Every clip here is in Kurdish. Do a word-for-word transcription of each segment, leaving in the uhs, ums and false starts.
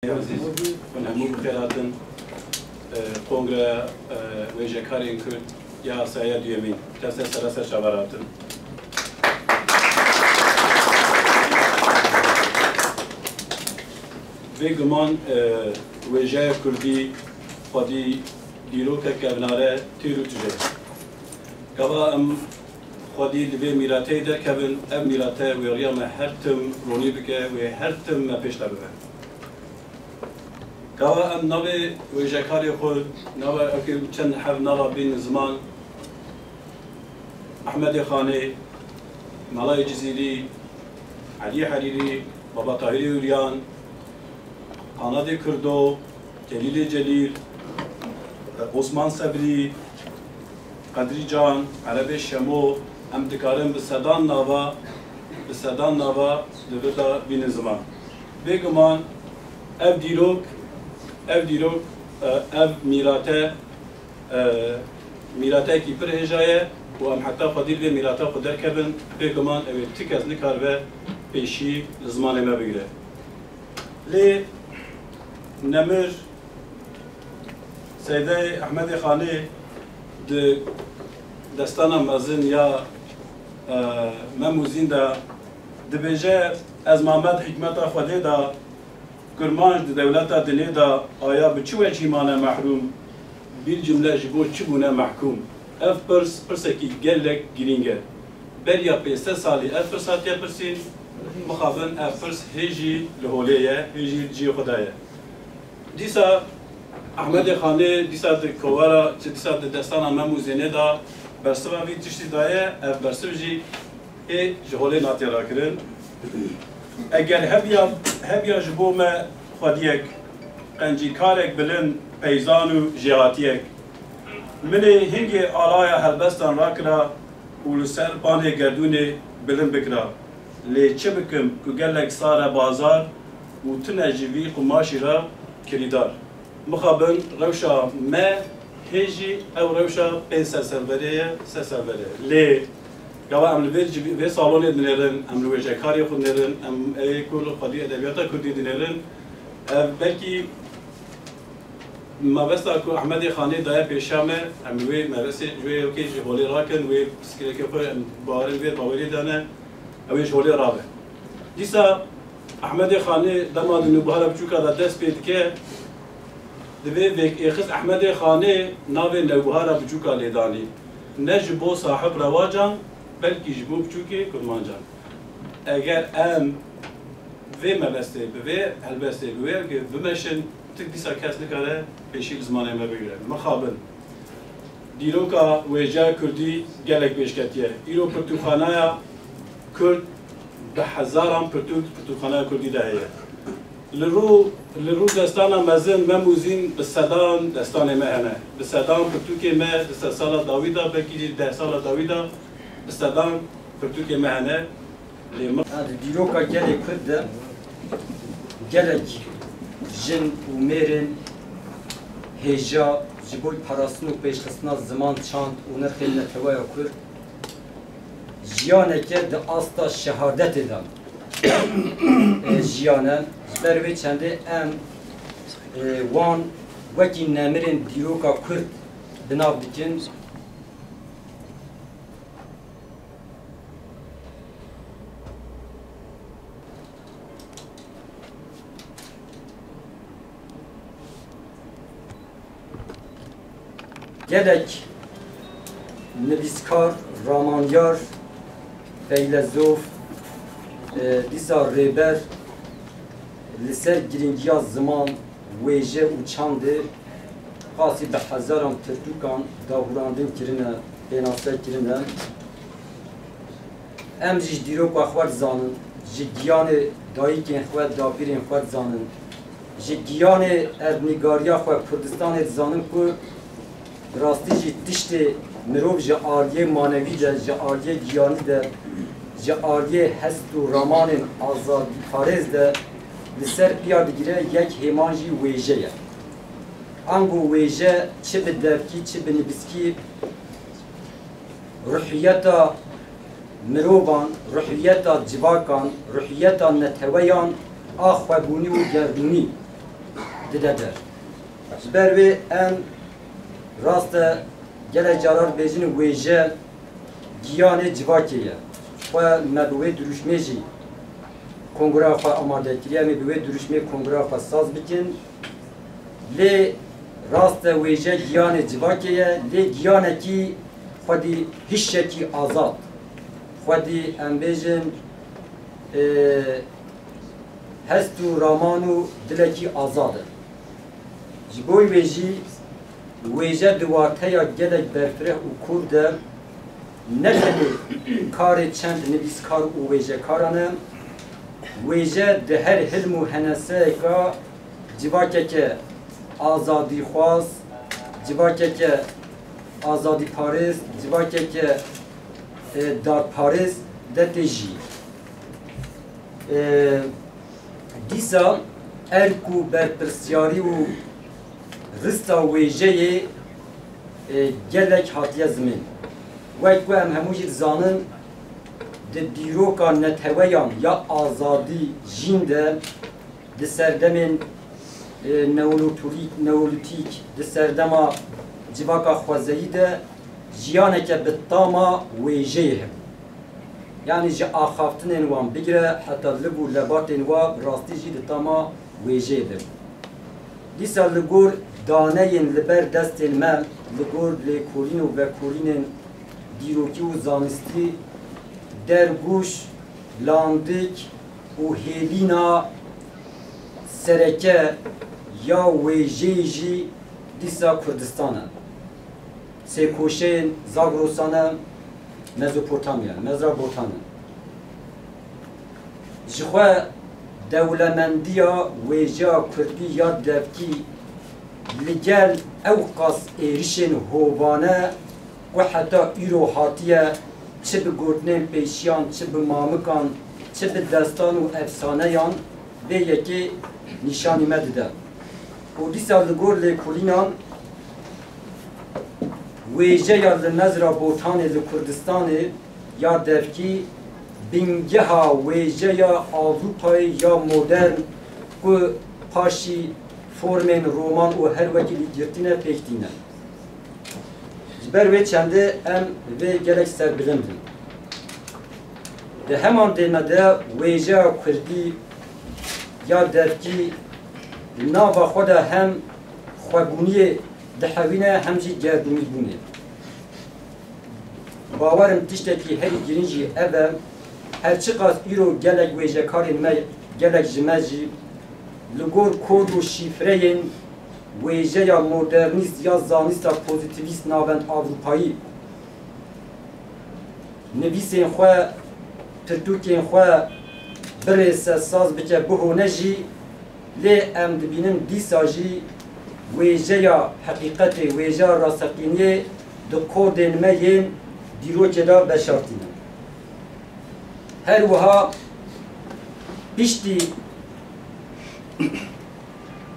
Ezîz, hûn hemû bi xêr hatin. E, Kongreya, e, Wêjekarên Kurd ya sariya duyemîn, destê sere ser çavar hatin. Bêguman, e, wêjeya Kurdî xwedî dîrokek kevnare têr û tije. Gava em xwedî li vê mîrateyê derkevin, ev mîrate wê riya me her tim ronî bike, wê her tim me pêş de bibe. Gava em navê wêjekarê xwe, nava ew ke çend heb nava bînin ziman, Ehmedê Xanê, Melayê Cizîrî, Elî Herîrî, Baba Tahîrê Uryan, Anadê Kurdo, Celîlê Celîl, Osman Sebrî, Qedrî Can, Erebê Şemo, em dikarin bi sedan nava, bi sedan nava di vir de bînin ziman. Bêguman ev dîrok, ev dîrok, e, ev mîrate, e, mîratekî pir hêja ye û em heta xwedî li vê mîrata xwe derkevin, bêguman ew ê ti kes nikaribe pêşî li zimanê me bigire. Lê nemir Seydê Ehmedê Xanê di destana mezin ya, e, Mem û Zîn de dibêje, ez mamed hikmeta Xwedê de, kurmanc di dewleta dinê de, aya bi çi wecihî mane mehrûm, bir cumle ji bo çi bûne mehkûm? Ev pirs, pirsekî gelek girîng e. Beriya pênc sed salî ev pirs hatiye pirsîn, mixabin ev pirs hê jî li holê ye, hê jî cihê xwe de ye. Dîsa Ehmedê Xanê dîsa di kovara, çi dîsa di destana Mem û Zînê de bersiva vî tiştî daye, ev bersiv jî ê ji holê natiye rakirin. Eger hebiya, hebiya ji bo me xwediyek, qencîkarek bilind, peyzan û jêhatiyek, min ê hingê alaya helbestan rakira û li ser panê gerdûnê bilind bikira. Lê çi bikim ku gelek sar e bazar û tune ji vî qumaşî re kirîdar. Mixabin rewşa me hê jî ew rewşa pênc sed serberê ye, sed serberê. Lê gava em li vê, vê salonê dinêrin, em li wêjekarê xwe dinêrin, em ê ku li xwedî edebiyata kurdî dinêrin, ev belkî mabesta ku Ehmedê Xanê daye pêşiya me, em wê mebestê ji wê yekê ji holê rakin, wê pirsgirêkê xwe em bawerin vê bawerî de ne, ew ê ji holê rabe. Dîsa Ehmedê Xanê dema di Nûbihara Biçûka de dest pê dike, divê vêk êxist Ehmedê Xanê navê Newbihara Biçûka lê danî. Ne ji bo sahib rewacan, belkî ji bo biçûkê kurmancan. Eger em vê mebestê, bi vê helbestê, bi wê yekê bimeşin, tik dîsa kes nikare pêşî li zimanê me bigire. Mixabin. Dîroka wêjeya kurdî gelek pêşketî ye. Îro pirtûkxaneya kurd bi hezaran pirtûk pirtûkxaneya kurdî de heye. Li rû, li rû destana mezin Mem û Zîn bi sedan destanê me hene. Bi sedan pirtûkê me di sedsala dawî de, belkî jî dehsala dawî de bi sedan pirtûkê me hene. Lê min Di dîroka gelê Kurd de gelek jin û mêrên hêja ji bo parastin û pêşxistina ziman, çand û nirxên neteweya Kurd jiyaneke di asta şehadetê de, e, jiyane. Ji ber wê çendê em, e, wan wekî nemirên dîroka Kurd bi nav dikin. Gelek nivîskar, ramanyar, feylezof, e, dîsa rêber li ser girîngiya ziman, wêje û çandê qasî bi hezaran pirtûkan dahûrandin kirine, pênase kirine. Em jî ji dîroka xwe dizanin, ji giyanê dayikên xwe, dapîrên xwe dizanin. Ji giyanê erdnîgariya xwe Kurdistanê dizanin ku bi rastî jî tiştê mirov ji aliyê manewî de, ji aliyê giyanî de, ji aliyê hest û ramanên azadîparêz de li ser piya digire, yek hêman jî wêje ye. Ango wêje çi bi devkî, çi bi nivîskî, ruhiyeta mirovan, ruhiyeta civakan, ruhiyeta neteweyan a xwebûnî û gerdûnî dide der. Ji ber wê em rast e gelek caran bêjin wêje giyanê civakê ye. Xwe me bi wê dirûşmê jî kongra xwe amade kiriye, em ê bi wê dirûşmê kongra xwe saz bikin. Lê rast e wêje giyanê civakê ye, lê giyanekî xwedî hişekî azad, xwedî em bêjin, e, hest û raman û dilekî azad e. Ji bo wê jî wêje di wateya gelek berfireh û kûr de ne tenê karê çend nivîskar û wêjekaran e, wêje di her hilm û heneseyeka civakeke azadîxwaz, civakeke azadîparêz, civakeke, e, dadparêz de tê jî. E, dîsa erk û berpirsiyarî û rista wêjeyê, e, gelek hatiye zimên. Wek ku em hemû jî dizanin, di dîroka neteweyan ya azadî jîn de, di serdemên, e, neolîtolîk, neolîtîk, di serdema civaka xwezeyî de jiyaneke bi tama wêjeyê hebû. Yanî ji axaftinên wan bigire heta liv û lebatên wa bi rastî jî di tama wêjeyê de bû. Dîsa li gor daneyên li ber destên me, li gor lêkolîn û vekolînên dîrokî û zanistî, dergûş, landik û hêlîna sereke ya wêjeyê jî dîsa Kurdistan e. Sêkoşeyên Zagrosan e, Mezopotamya, Mezra Botan e. Jixwe dewlemendiya wêjeya kurdî ya devkî li gel ew qas êrişên hovane ku heta îro hatiye çi bi gotinên pêşiyan, çi bi mamikan, çi bi destan û efsaneyan vê yekê nîşanî me dide. Û dîsa li gor lêkolînan wêjeya li Mezra Botanê li Kurdistanê ya devkî bingeha wêjeya Ewropayê ya modern ku paşî formên roman û her wekî dî girtî ne pêk tîne. Ji ber wê çendê em vê gelek serbilind in. Di heman dême de wêjeya kurdî ya devkî di nava xwe de hem xwebûniyê dihewîne hem jî gerdûnîbûnê. Bawer im tiştekî herî girîng jî ev e, her çiqas îro gelek wêjekarên me, gelek ji me jî li gor kod û şîfreyên wêjeya modernîst ya zanista pozîtîvîst navend Ewropayî nivîsên xwe, pirtûkên xwe birêse, saz bike, bihone jî, lê em dibînin dîsa jî wêjeya heqîqetê, wêjeya rasteqîniyê di kodên me yên dîrokê de veşartîne. Her wiha piştî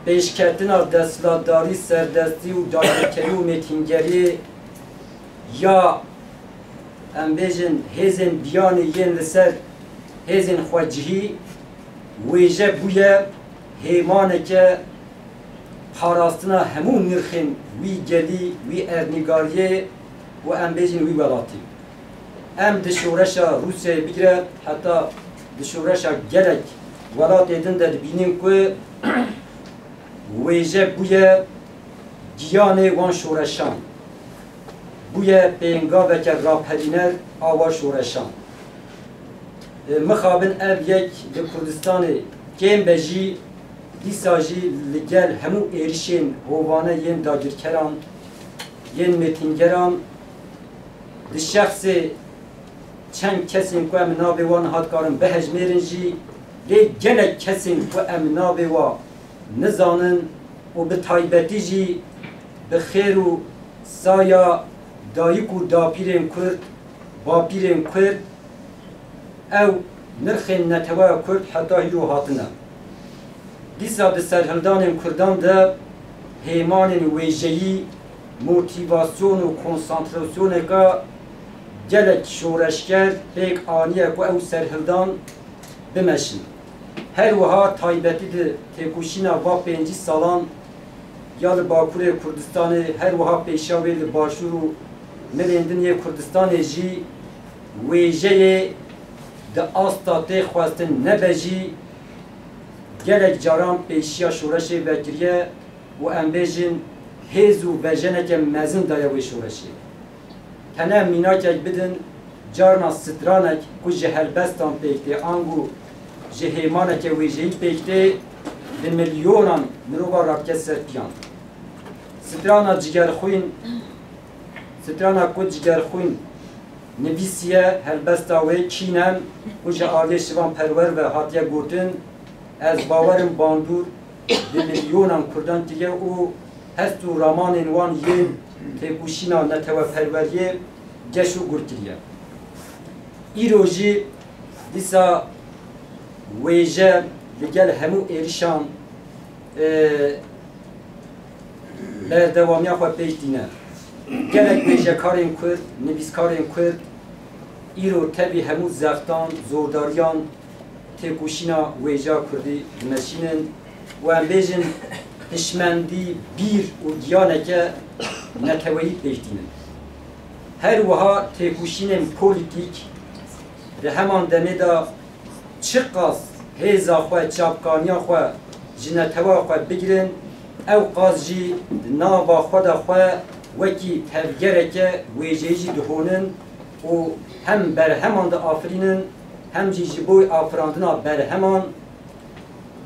pêşketina desthilatdarî, serdestî û dagirkerî û mêtingeriyê ya, em bêjin, hêzên biyanî yên li ser hêzên xwecihî wêje bûye hêmaneke parastina hemû nirxên wî gelî, wî erdnîgariyê û, em bêjin, wî welatî. Em di şoreşa Rûsyayê bigire heta di şoreşa gelek welatê din de dibînin ku wêje bûye giyanê wan şoreşan, bûye pêngaveke raperîner a wan şoreşan. E, mixabin ev yek li Kurdistanê kêm be jî, dîsa jî li gel hemû êrişên hovane yên dagirkeran, yên mêtingeran, di şexsê çend kesên ku em navê wan niha dikarin bihejmêrin jî, lê gelek kesên ku em navê wan nizanin û bi taybetî jî bi xêr û saya dayik û dapîrên Kurd, bapîrên Kurd, ew nirxên neteweya Kurd heta hîro hatine. Dîsa di serhildanên Kurdan de hêmanên wêjeyî, motîvasyon û konsantrasyoneka gelek şoreşger pêk aniye ku ew serhildan bimeşin. Her wiha taybetî di têkoşîna va pêncî salan ya li Bakurê Kurdistanê, her wiha pêşiya wê li Başûr û milên din yê Kurdistanê jî wêjeyê di asta tê xwestin nebe jî gelek caran pêşiya şoreşê vekiriye û em bêjin hêz û vejeneke mezin daye wê şoreşê. Tene mînakek bidin, carna stranek ku ji helbestan pêk tê, ango ji hêmaneke wêjeyî pêk tê, bi milyonan mirova radike ser piyan. Strana Cigerxwîn, strana ku Cigerxwîn nivîsiye, helbesta wê Kînem ku ji aliyê Şivan Perwer ve hatiye gotin, ez bawerim bandor bi milyonan Kurdan kiriye û hest û ramanên wan yên têkoşîna neteweperweriyê geş û gur kiriye. Îro jî dîsa wêje li gel hemû êrişan, e, berdewamiya xwe pêk tîne. Gelek wêjekarên Kurd, nivîskarên Kurd îro tevî hemû zextan, zordariyan, têkoşîna wêja Kurdî dimeşînin û em bêjin hişmendî, bîr û giyaneke neteweyî pêk tînin. Her wiha têkoşînên polîtîk di heman demê de çiqas hêza xwe, çavkaniya xwe ji netewa xwe bigirin, ew qas jî di nava xwe de xwe wekî tevgereke wêjeyî jî dihonin û hem berheman diafirînin, hem jî ji bo afirandina berheman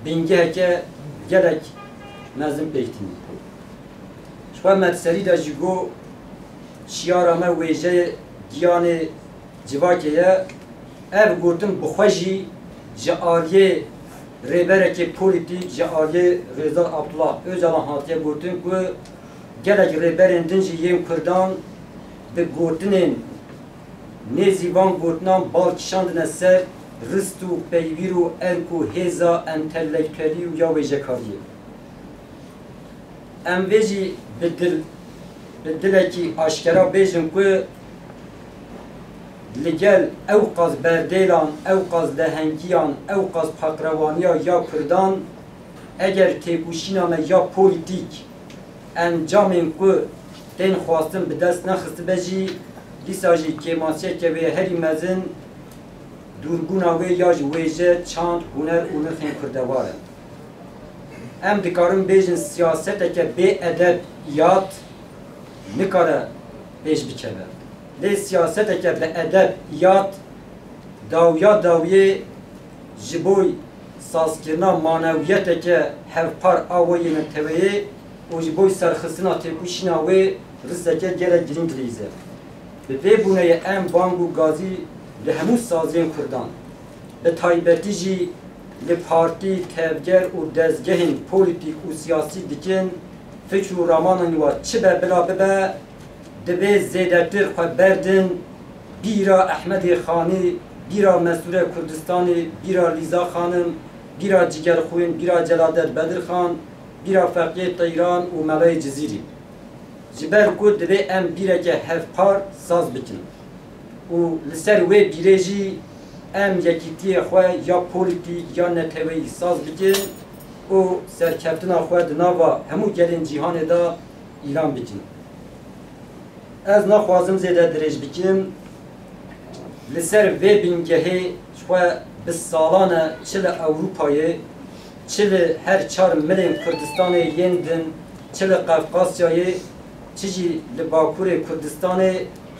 bingeheke gelek mezin pêk tînin. Ji xwe me di serî de jî got, şiyara me wêjeyê giyanê civakê ye. Ev gotin bi xwe jî ji aliyê rêberekê polîtîk, ji aliyê Rêzdar Abdullah Ocalan hatiye gotin ku gelek rêberên din jî yên Kurdan bi gotinên nêzî van gotinan bal kişandine ser rist û peywîr û erk û hêza entelektuelî û ya wêjekariyê. Em vê jî bi dil, bi dilekî aşkera bêjin ku li gel ew qas berdêlan, ew qas lehengiyan, ew qas paqrewaniya ya Kurdan, eger têkoşîna me ya polîtîk encamên ku tên xwestin bi dest nexistibe jî, dîsa jî kêmasiyeke wê herî mezin dûrbûna wê ya ji wêje, çand, huner û nirxên kurdewar e. Em dikarin bêjin siyaseteke bê edeb, yat nikare pêş bikeve. Lê siyaseteke bi edeb, yat dawiya dawiyê ji bo sazkirina manewiyeteke hevpar a wê yê neteweyê û ji bo serxistina têkoşîna wê risteke gelek girîng dileyîze. Bi vê bûneyê em bang û gazî li hemû saziyên Kurdan, bi taybetî jî li partî, tevger û dezgehên polîtîk û siyasî dikin, fikr û ramanên wa çi be bila bibe, divê zêdetir xwe berdin bîra Ehmedê Xanî, bîra Mesûre Kurdistanî, bîra Lîza Xanim, bîra Cigerxwîn, bîra Celadet Bedirxan, bîra Feqiyê Teyran û Melayê Cizîrî. Ji ber ku divê em bîreke hevpar saz bikin û li ser wê bîrê jî em yekîtiyê xwe ya polîtîk ya neteweyî saz bikin û serkeftina xwe di nava hemû gelên cîhanê de îlan bikin. Ez naxwazim zêde dirêj bikim. Li ser vê bingehê ji xwe bi salan e çi li Ewropayê, çi li her çar milên Kurdistanê yên din, çi li Qefqasyayê, çi jî li Bakurê Kurdistanê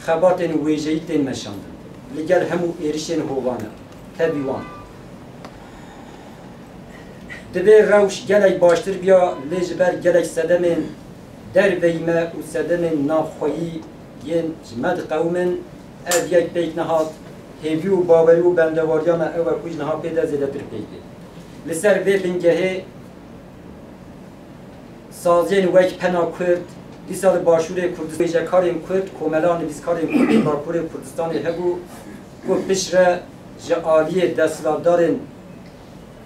xebatên wêjeyî tên meşandin. Li gel hemû êrişên hovane, tevî wan. Divê rewş gelek baştir biya, lê ji ber gelek sedemên derveyî me û sedemên navxweyî yên ji me diqewimin, ev yek pêk nehat, hêvî û bawerî û bendewariya me ew e ku ji niha pê de zêdetir pêk bê. Li ser vê bingehê saziyên wek Pena Kurd, dîsa li Başûrê Kurdistan wêjekarên Kurd, Komela Nivîskarên Kurd li Bakurê Kurdistanê hebû ku piştre ji aliyê desthilatdarên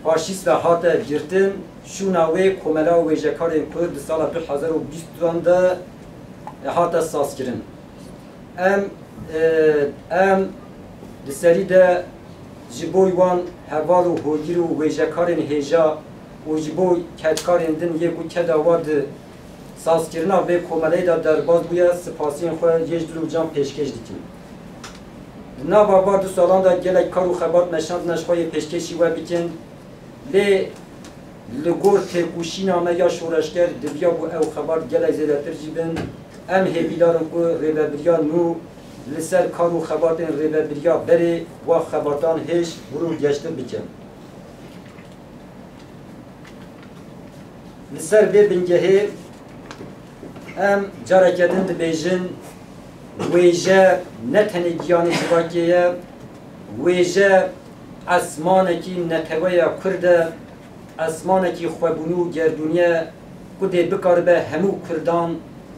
faşîst ve hate girtin, şûna wê Komela Wêjekarên Kurd di sala du hezar û bîst de hate sazkirin. Em, e, em di serî de Ji bo wan heval û holgir û wêjekarên hêja û ji bo kedkarên din yê ku keda wa di sazkirina vê komeleyê de derbas bûye, spasiyên xwe yê ji dil û can pêşkêş dikin. Di nava van du salan de gelek kar û xebat me şandine ji xwe yê pêşkêşî we bikin, lê li gor têkoşîna me ya şoreşger diviyabû ew xebat gelek zêdetir jî bin. Em hêvîdar in ku rêvebiriya nû li ser kar û xebatên rêvebiriya berê wa xebatan hêj û rû geştir bikin. Li ser vê bingehê em careke din dibêjin, wêje ne tenê giyanê civakê ye, wêje esmanekî neteweya Kurd e, esmanekî xwebûnî û gerdûnî ye ku dê bikaribe hemû Kurdan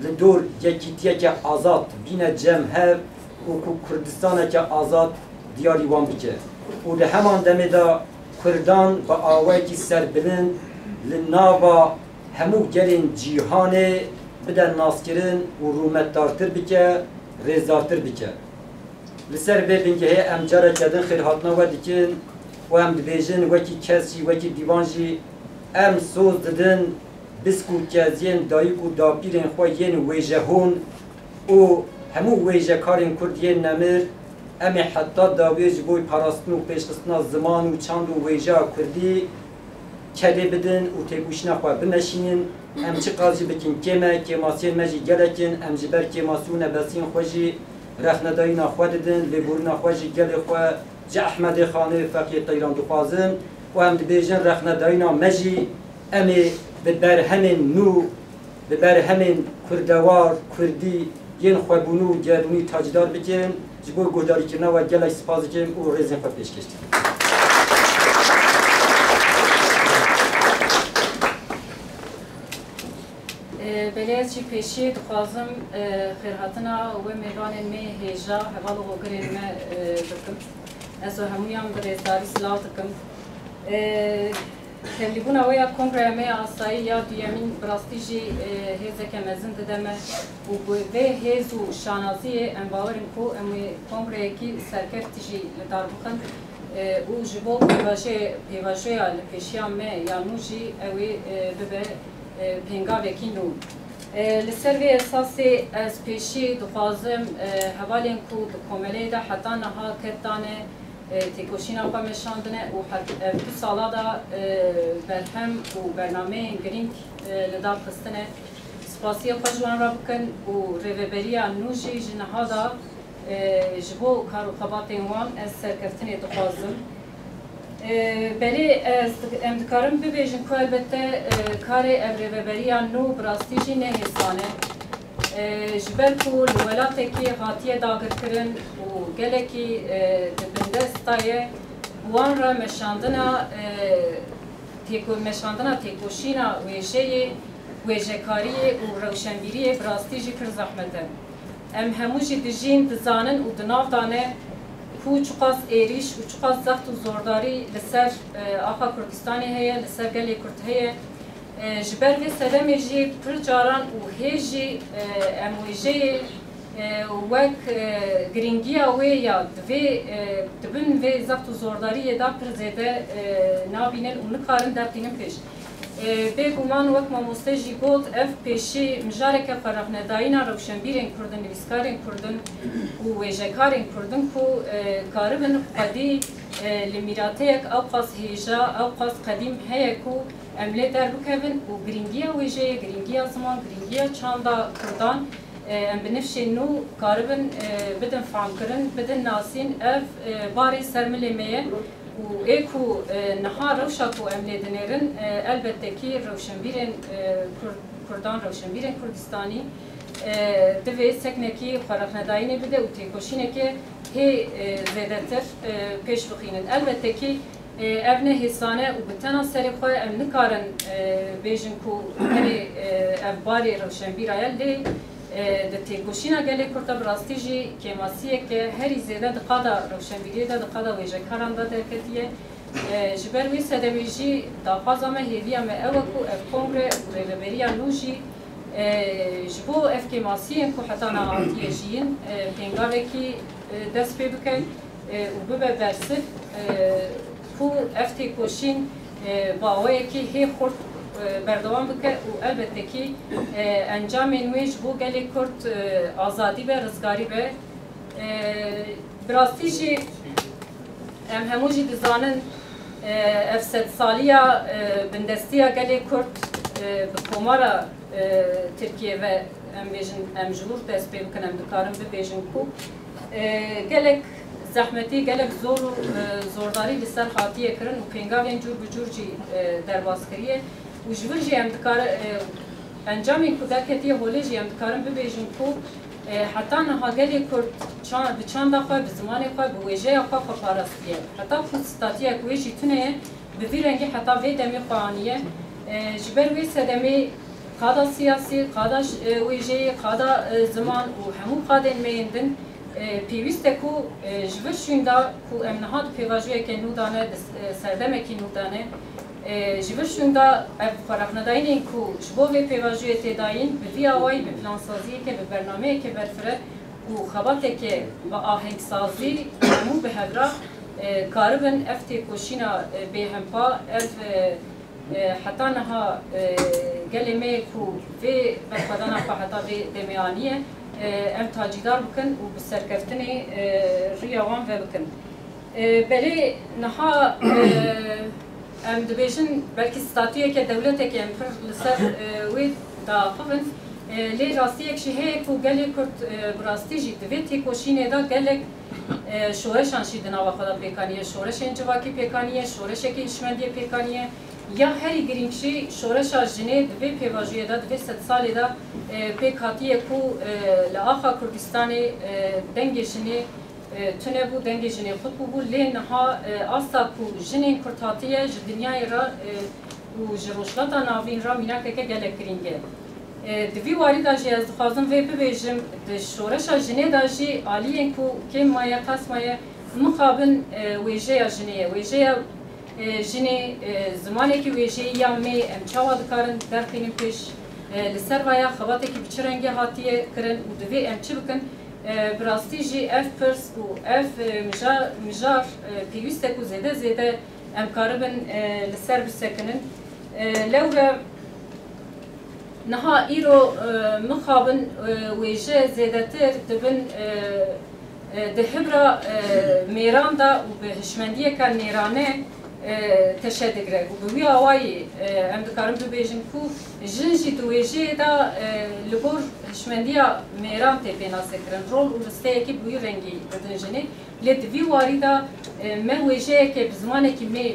li dor yekîtiyeke azad bîne cem hev û ku Kurdistaneke azad diyarî wan bike. Û di heman demê de Kurdan bi awayekî serbilind li nava hemû gelên cîhanê bide naskirin û rûmetdartir bike, rêzdartir bike. Li ser vê bingehê em careke din xêrhatina we dikin û em dibêjin, wekî kes jî, wekî dîvan jî, em soz didin bisk û keziyên dayik û dapîrên xwe yên wêjehûn û hemû wêjekarên Kurd yên nemir. Em ê heta dawiyê ji bo parastin û pêşxistina ziman û çand û wêjeya Kurdî kedê bidin û têkoşîna xwe bimeşînin. Em çiqas jî bikin kêm e, kêmasiyên me jî gelek in. Em ji ber kêmasî û nebesiyên xwe jî rexnedayîna xwe didin, lêborîna xwe ji gelê xwe, ji Ehmedê Xanê Feqiyê Teyran dixwazin û em dibêjin rexnedayîna me jî em ê bi berhemên nû, bi berhemên kurdewar, kurdî, yên xwebûnî û gerdûnî tacîdar bikin. Ji bo guhdarîkirina we gelek spas dikim û rêzên xwe pêşkêş dikim. E, belê ez jî pêşiyê dixwazim, e, xêrhatina we mêvanên me hêja, heval û hogirên me, e, bikim. Ez û hemûyan bi rêzdarî silav dikim. E, Tevlîbûna we ya Kongreya me ya Asayî ya duyemîn bi rastî jî, e, hêzeke mezin dide me û bi vê hêz û şanaziyê em bawer in ku em ê kongreyekî serkeft jî li dar bixin, e, û ji bo pêvajoyê, pêvajoya li pêşiya me ya nû jî ew ê, e, bibe, e, pêngavekî nû. E, li ser vê esasê ez pêşî dixwazim, e, hevalên ku di komeleyê de heta niha ked dane, e, têkoşîna xwe meşandine û her, ev du sala de, e, berhem û bernameyên girîng, e, li dar xistine. Spasiya xwe ji wan re bikin û rêveberiya nû jî ji niha de, e, ji bo kar û xebatên wan ez serkeftinê dixwazim. E, belê ez dik-, em dikarin bibêjin ku elbette, e, karê ev rêveberiya nû bi rastî jî ne hêsan e. E, ji ber ku li welatekî hatiye dagirkirin û gelekî, e, di bindesta ye, bi wan re meşandina, e, têko-, meşandina têkoşîna wêjeyê, wêjekariyê û rewşenbîriyê bi rastî jî pir zehmet e. Em hemû jî dijîn, dizanin û di nav de ne ku çiqas êrîş û çiqas zext û zordarî li ser, e, axa Kurdistanê heye, li ser gelê Kurd heye. E, ji ber vê sedemê jî pir caran û hê jî, e, em wêjeyê, e, wek, e, girîngiya wê ya di vê, e, di bin vê zext û zordariyê de pir zêde, e, nabînin û nikarin dertînin pêş. E, bêguman wek mamoste jî got, ev pêşî mijareke xwerexnedayîna rewşenbîrên Kurd in, nivîskarên Kurd in û wêjekarên Kurd in ku, e, karibin xwedî, e, li mîrateyek ewqas hêja, ewqas qedîm heye ku em lê derbikevin û girîngiya wêjeyê, girîngiya ziman, girîngiya çanda Kurdan, e, em bi nifşên nû karibin, e, bidin famkirin, bidin nasîn. Ev, e, barê ser milê me ye û ê ku, e, niha rewşa ku em lê dinêrin, e, elbette kî rewşenbîrên, e, Kur-, Kurdan, rewşenbîrên Kurdistanî, e, divê seknekî xwerexnedayînê bide û têkoşîneke hê, e, zêdetir, e, pêş bixînin. Elbette kî, e, ev ne hêsan e û bi tena serê xwe em nikarin, e, bêjin ku tenê, e, ev barê rewşenbîra ye, lê, e, di têkoşîna gelê Kurd de bi rastî jî kêmasiyeke herî zêde di qada rewşenbîriyê de, di qada wêjekaran de derketiye. E, ji ber wî sedemê jî daxwaza me, hêviya me ew e ku ev kongre û rêveberiya nû jî, e, ji bo ev kêmasiyên ku heta niha hatiye jiyîn, e, pêngavekî, e, dest pê bike, e, û bibe bersiv Ku ev têkoşîn, e, bi awayekî hê xurt, e, berdewam bike û elbette kî, e, encamên wê ji bo gelê Kurd, e, azadî be, rizgarî be. E, bi rastî jî em hemû jî dizanin, e, ev sedsaliya, e, bindestiya gelê Kurd, e, bi Komara, e, Tirkiye ve, em bêjin, em ji wir dest pê bikin, em dikarin bibêjin ku, e, gelek zehmetî, gelek zor û, e, zordarî li ser hatiye kirin û pêngavên cûr bi cûr jî, e, derbas kiriye û ji vir jî em dikare, e, encamên ku derketiye holê jî em dikarin bibêjin ku, e, heta niha gelê Kurd ça-, bi çanda xwe, bi zimanê xwe, bi wêjeya xwe xwe parastiye. Heta ku statuyek wê jî tune ye, bi vî rengî heta vê demê xwe aniye. E, ji ber wê sedemê qada siyasî, qada ş-, e, wêjeyê, qada, e, ziman û hemû qadên me yên din, e, pêwîst e ku, e, ji vir şûnda ku em niha di pêvajoyeke nû de ne, di s-, e, serdemekî nû de ne, e, ji vir şûnda ev xwerexnedayînên ku ji bo vê pêvajoyê tê dayîn, bi vî awayî, bi plansaziyeke, bi bernameyeke berfireh û xebateke bi ahengsazî hemû bi hev re, e, karibin ev têkoşîna, e, bêhempa, ev, e, e, heta niha, e, gelê me ku vê berxwedana xwe heta vê demê aniye, e, em tacîdar bikin û bi serkeftinê, e, riya wan vebikin. E, belê niha, e, em dibêjin belkî statuyeke dewletekê em pir li ser, e, wê diaxivin. E, lê rastiyek jî heye ku gelê Kurd, e, bi rastî jî di vê têkoşînê de gelek, e, şoreşan jî di nava xwe de pêk aniye. Şoreşên civakî pêk aniye, şoreşekî hişmendiyê pêk aniye. Ya herî girîng jî şoreşa jinê di vê pêvajoyê de, di vê sedsalê de, e, pêk hatiye ku, e, li axa Kurdistanê, e, dengê jinê, e, tune bû, dengê jinê qut bûbû, lê niha, e, asta ku jinên Kurd hatiye ji dinyayê re, e, û ji Rojhilata Navîn re mînakeke gelek girîng e. E, di vî warî de jî ez dixwazim vê bibêjim, di şoreşa jinê de jî aliyên ku kêm maye, qas maye, mixabin, e, wêjeya jinê ye. Wêjeya, e, jinê, e, zimanekî wêjeyî ya me, em çawa dikarin derxînin pêş, e, li ser vaya xebatekî bi çi rengî hatiye kirin û divê em çi bikin? E, bi rastî jî ev pirs û ev, e, mija-, mijar, e, pêwîst e ku zêde zêde em karibin, e, li ser bisekinin. E, lewre niha îro, e, mixabin, e, wêje zêdetir dibin, e, e, di hibra, e, mêran de û bi hişmendiyeke nêrane, e, teşe digre. Û bi wî awayî, e, em dikarin bibêjin ku jin jî di wêjeyê de, e, li gor hişmendiya mêran tê pênasekirin. Rol û risteyekî bi wî rengî didin jinê. Lê di vî warî de, e, me wêjeyeke bi zimanekî me, e,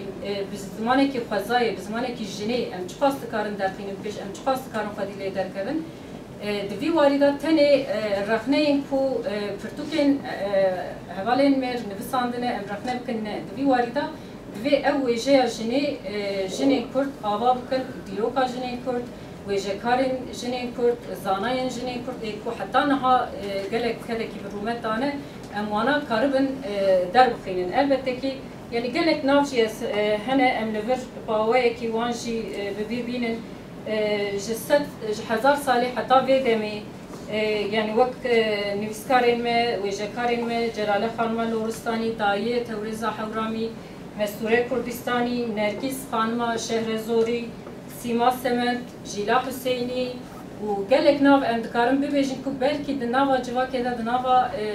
bi zimanekî xwezayê, bi zimanekî jinê em çiqas dikarin derxînin pêş, em çiqas dikarin xwedî lê derkevin. E, di vî warî de tenê, e, rexneyên ku, e, pirtûkên, e, hevalên me nivisandine, em rexne bikin ne. Di vî warî de divê ew wêjeya jinê, e, jinên Kurd ava bikin, dîroka jinên Kurd, wêjekarên jinên Kurd, zanayên jinên Kurd ê ku heta niha, e, gelek kedekî bi rûmet dane, em wana karibin, e, derbixînin. Elbette kî, yanî gelek nav jî ez, e, hene em li vir bi awayekî wan jî, e, bi bîr bînin. E, ji sed, ji hezar salê heta vê demê, e, yanî wek, e, nivîskarên me, wêjekarên me, Celale Xanima Loristanî, Dayê Tewrêza Hewramî, Mestûre Kurdistanî, Nergîs Xanima Şehrezorî, Sîma Semend, Jîla Huseynî û gelek nav em dikarin bibêjin ku belkî di nava civakê de, di nava, e,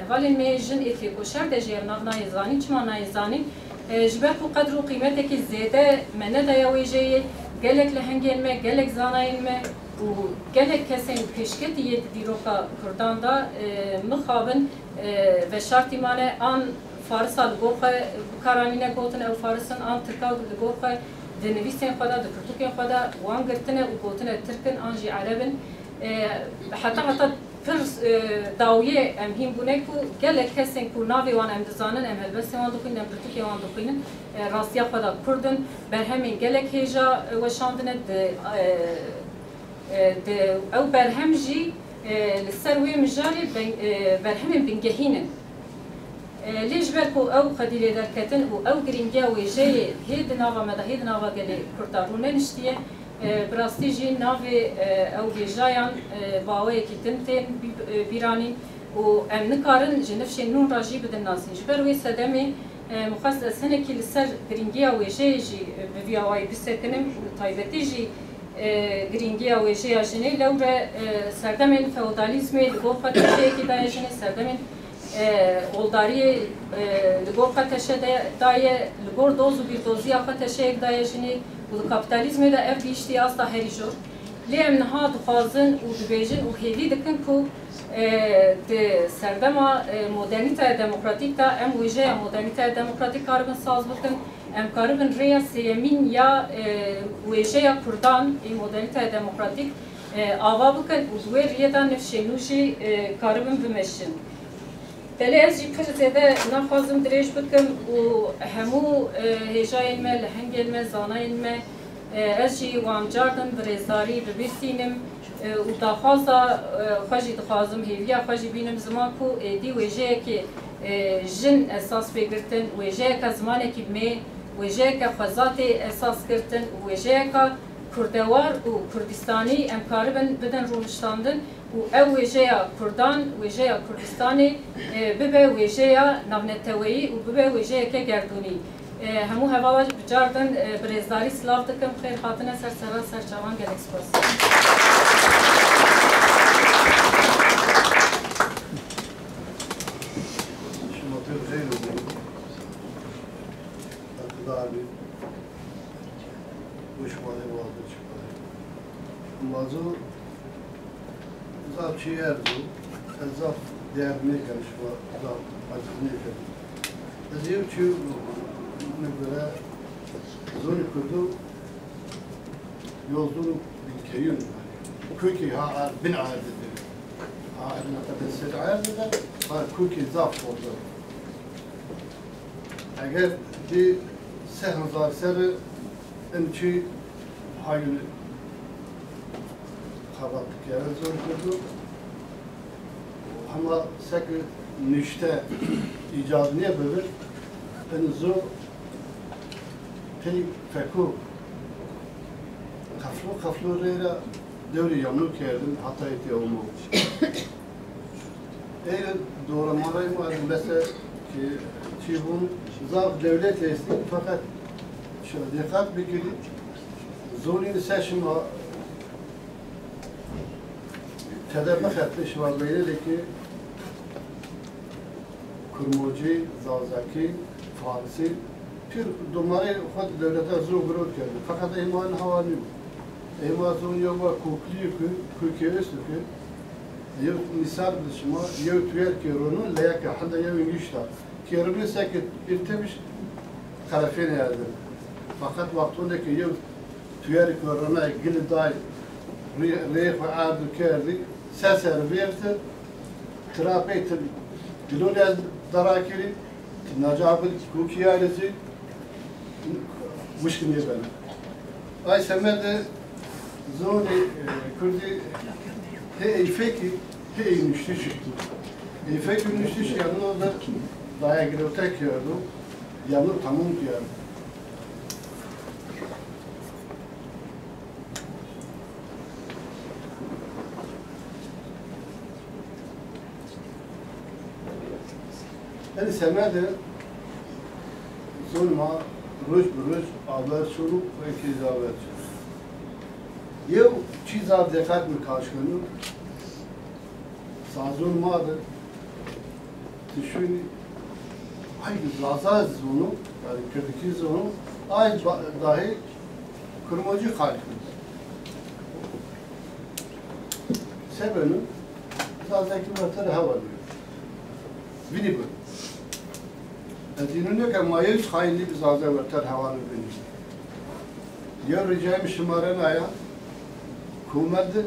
hevalên me yê jin ê têkoşer de jî ev nav nayê zanîn. Çima nayê zanîn? E, ji ber ku qedr û qîmetekî zêde me nedaye wêjeyê, gelek lehengên me, gelek zanayên me û gelek kesên pêşketî yê di dîroka Kurdan de, e, mixabin, e, veşartî mane, an Farisa li gor xwe bi kar anîne, gotin ew Faris in, an Tirka li gor xwe di nivîsên xwe de, di pirtûkên xwe de wan girtine û gotine Tirk in an jî Ereb in. E, heta heta pir, e, dawiyê em hîn bûne ku gelek kesên ku navê wan em dizanin, em helbestên wan dixwînin, em pirtûkên wan dixwînin, e, rastiya xwe de Kurd in, berhemên gelek hêja, e, weşandine di, e, e, di, ew berhem jî, e, li ser wê mijarê ben-, e, berhemên bingehîn in. E, lê ji ber ku ew xwedî lê derketin û ew girîngiya wêjeyê hê di nava me de, hê di nava gelê Kurd de rûneniştiye, e, bi rastî jî navê, e, ew hêjayan, e, bi awayekî din tên bî-, e, bîranîn û em nikarin ji nifşên nûn re jî bidin nasîn. Ji ber wê sedemê, E, mixwest ez hinekî li ser girîngiya wêjeyê jî, e, bi vî awayî bisekinim û taybetî jî, e, girîngiya wêjeya jinê lewre, e, serdemên feodalîzmê li gor xwe teşeyekî daye jinê, serdemên, e, oldariyê, e, li gor xwe teşe de, daye, li gor doz û bîrdoziya xwe teşeyek daye jinê û li kapîtalîzmê de ev gihîştiye asta herî jor. Lê em niha dixwazin û dibêjin û hêvî dikin ku, e, di serdema, e, modernîteya demokratîk de em wêjeya modernîteya demokratîk karibin saz bikin, em karibin rêya sêyemîn ya, e, wêjeya kurdan ê modernîteya demokratîk, e, ava bikin û di wê riyê de nifşên nû jî, e, karibin bimeşin. Belê ez jî pir zêde naxwazim dirêj bikim û hemû, e, hêjayên me, lehengên me, zanayên me, e, ez jî wan cardin bi rêzdarî bi bîr tînim, e, û daxwaza, e, xwe jî dixwazim, hêviya xwe jî bînim ziman ku êdî wêjeyekê, e, jin esas pê girtin, wêjeyeke zimanekî mê, wêjeyeke xwezatê esas girtin û wêjeyeka kurdewar û kurdistanî em karibin bidin rûniştandin. Û ew wêjeya kurdan, wêjeya Kurdistanê, e, bibe wêjeya navneteweyî û bibe wêjeyeke gerdûnî. E, hemû hevala bi cardin, e, bi rêzdarî silav dikim. Xêr hatine ser serra ser çavan, gelek spas. Şima pir xêr û berxudar bî. Wişmanê wazê çi kare. Mazo zaf çi erzo, ez zaf değer nêken şima, zaf aciz nêken. Ez yew çi min göre zonî kurdu yozun û binkeyun. Kûkî ha er bin erdê de. Ha er neqede sed erdê de, ha kûkî zaf fazla. Eger di sê hezar serre in çi hayun xebat dikeve zor kurdu. Hema sek nişte îcad nêbibir, in zor pey fekû qeflo qeflo rêra dewrê yamnû kerdin, heta êtê omo. Ê dora ma rey ma ez bese ki çi bûn, zaf dewlet hestî, feqet şima dîqat bikirî, zonî li ser şima tede bixete, şima beynelekî Kurmocî, Zazakî, Farsî, pir domarê xwe di dewleta zor girot kerdin. Feqet ê ma niha wa nî. Ê ma zon yew wa koklî ku, ku kêwis ku, yew mîsal bi şima, yew tuyerkê ronin leyeke hinde yew îngîşta. Kêribî seke pîrtemiş qerefêne erdin. Feqet wextondeke yew Tuyerê ku rana gili day, rê, rê xwe erd û kerdî, se ser vêrti, tirapey ti gilonê ez darakirî, ti naca bil kûkiyarê zî wişk nêbene. Ay semedê zonê, e, kurdî hê ey fekî, hê ey nuştişî. Ey fekî nuştişî yanî o da daya girotek kerdo, yanî tamam kerdo. Enî semedê zon ma roj bi roj aver çûn û wekî zaver çûn. Yew çîza dîqet min kaş keno, sazon ma de Tişûnî, ay Zaza zono, yani Kirdikî zono, ay ba-, dahî Kurmocî xal kir. Sebeno, Zazakî werter hewa diyor. Vinî bu. Ez înu neke ma yew xayînî bi Zaza werter hewa binî. Yew ricayê min şima re naya, komel de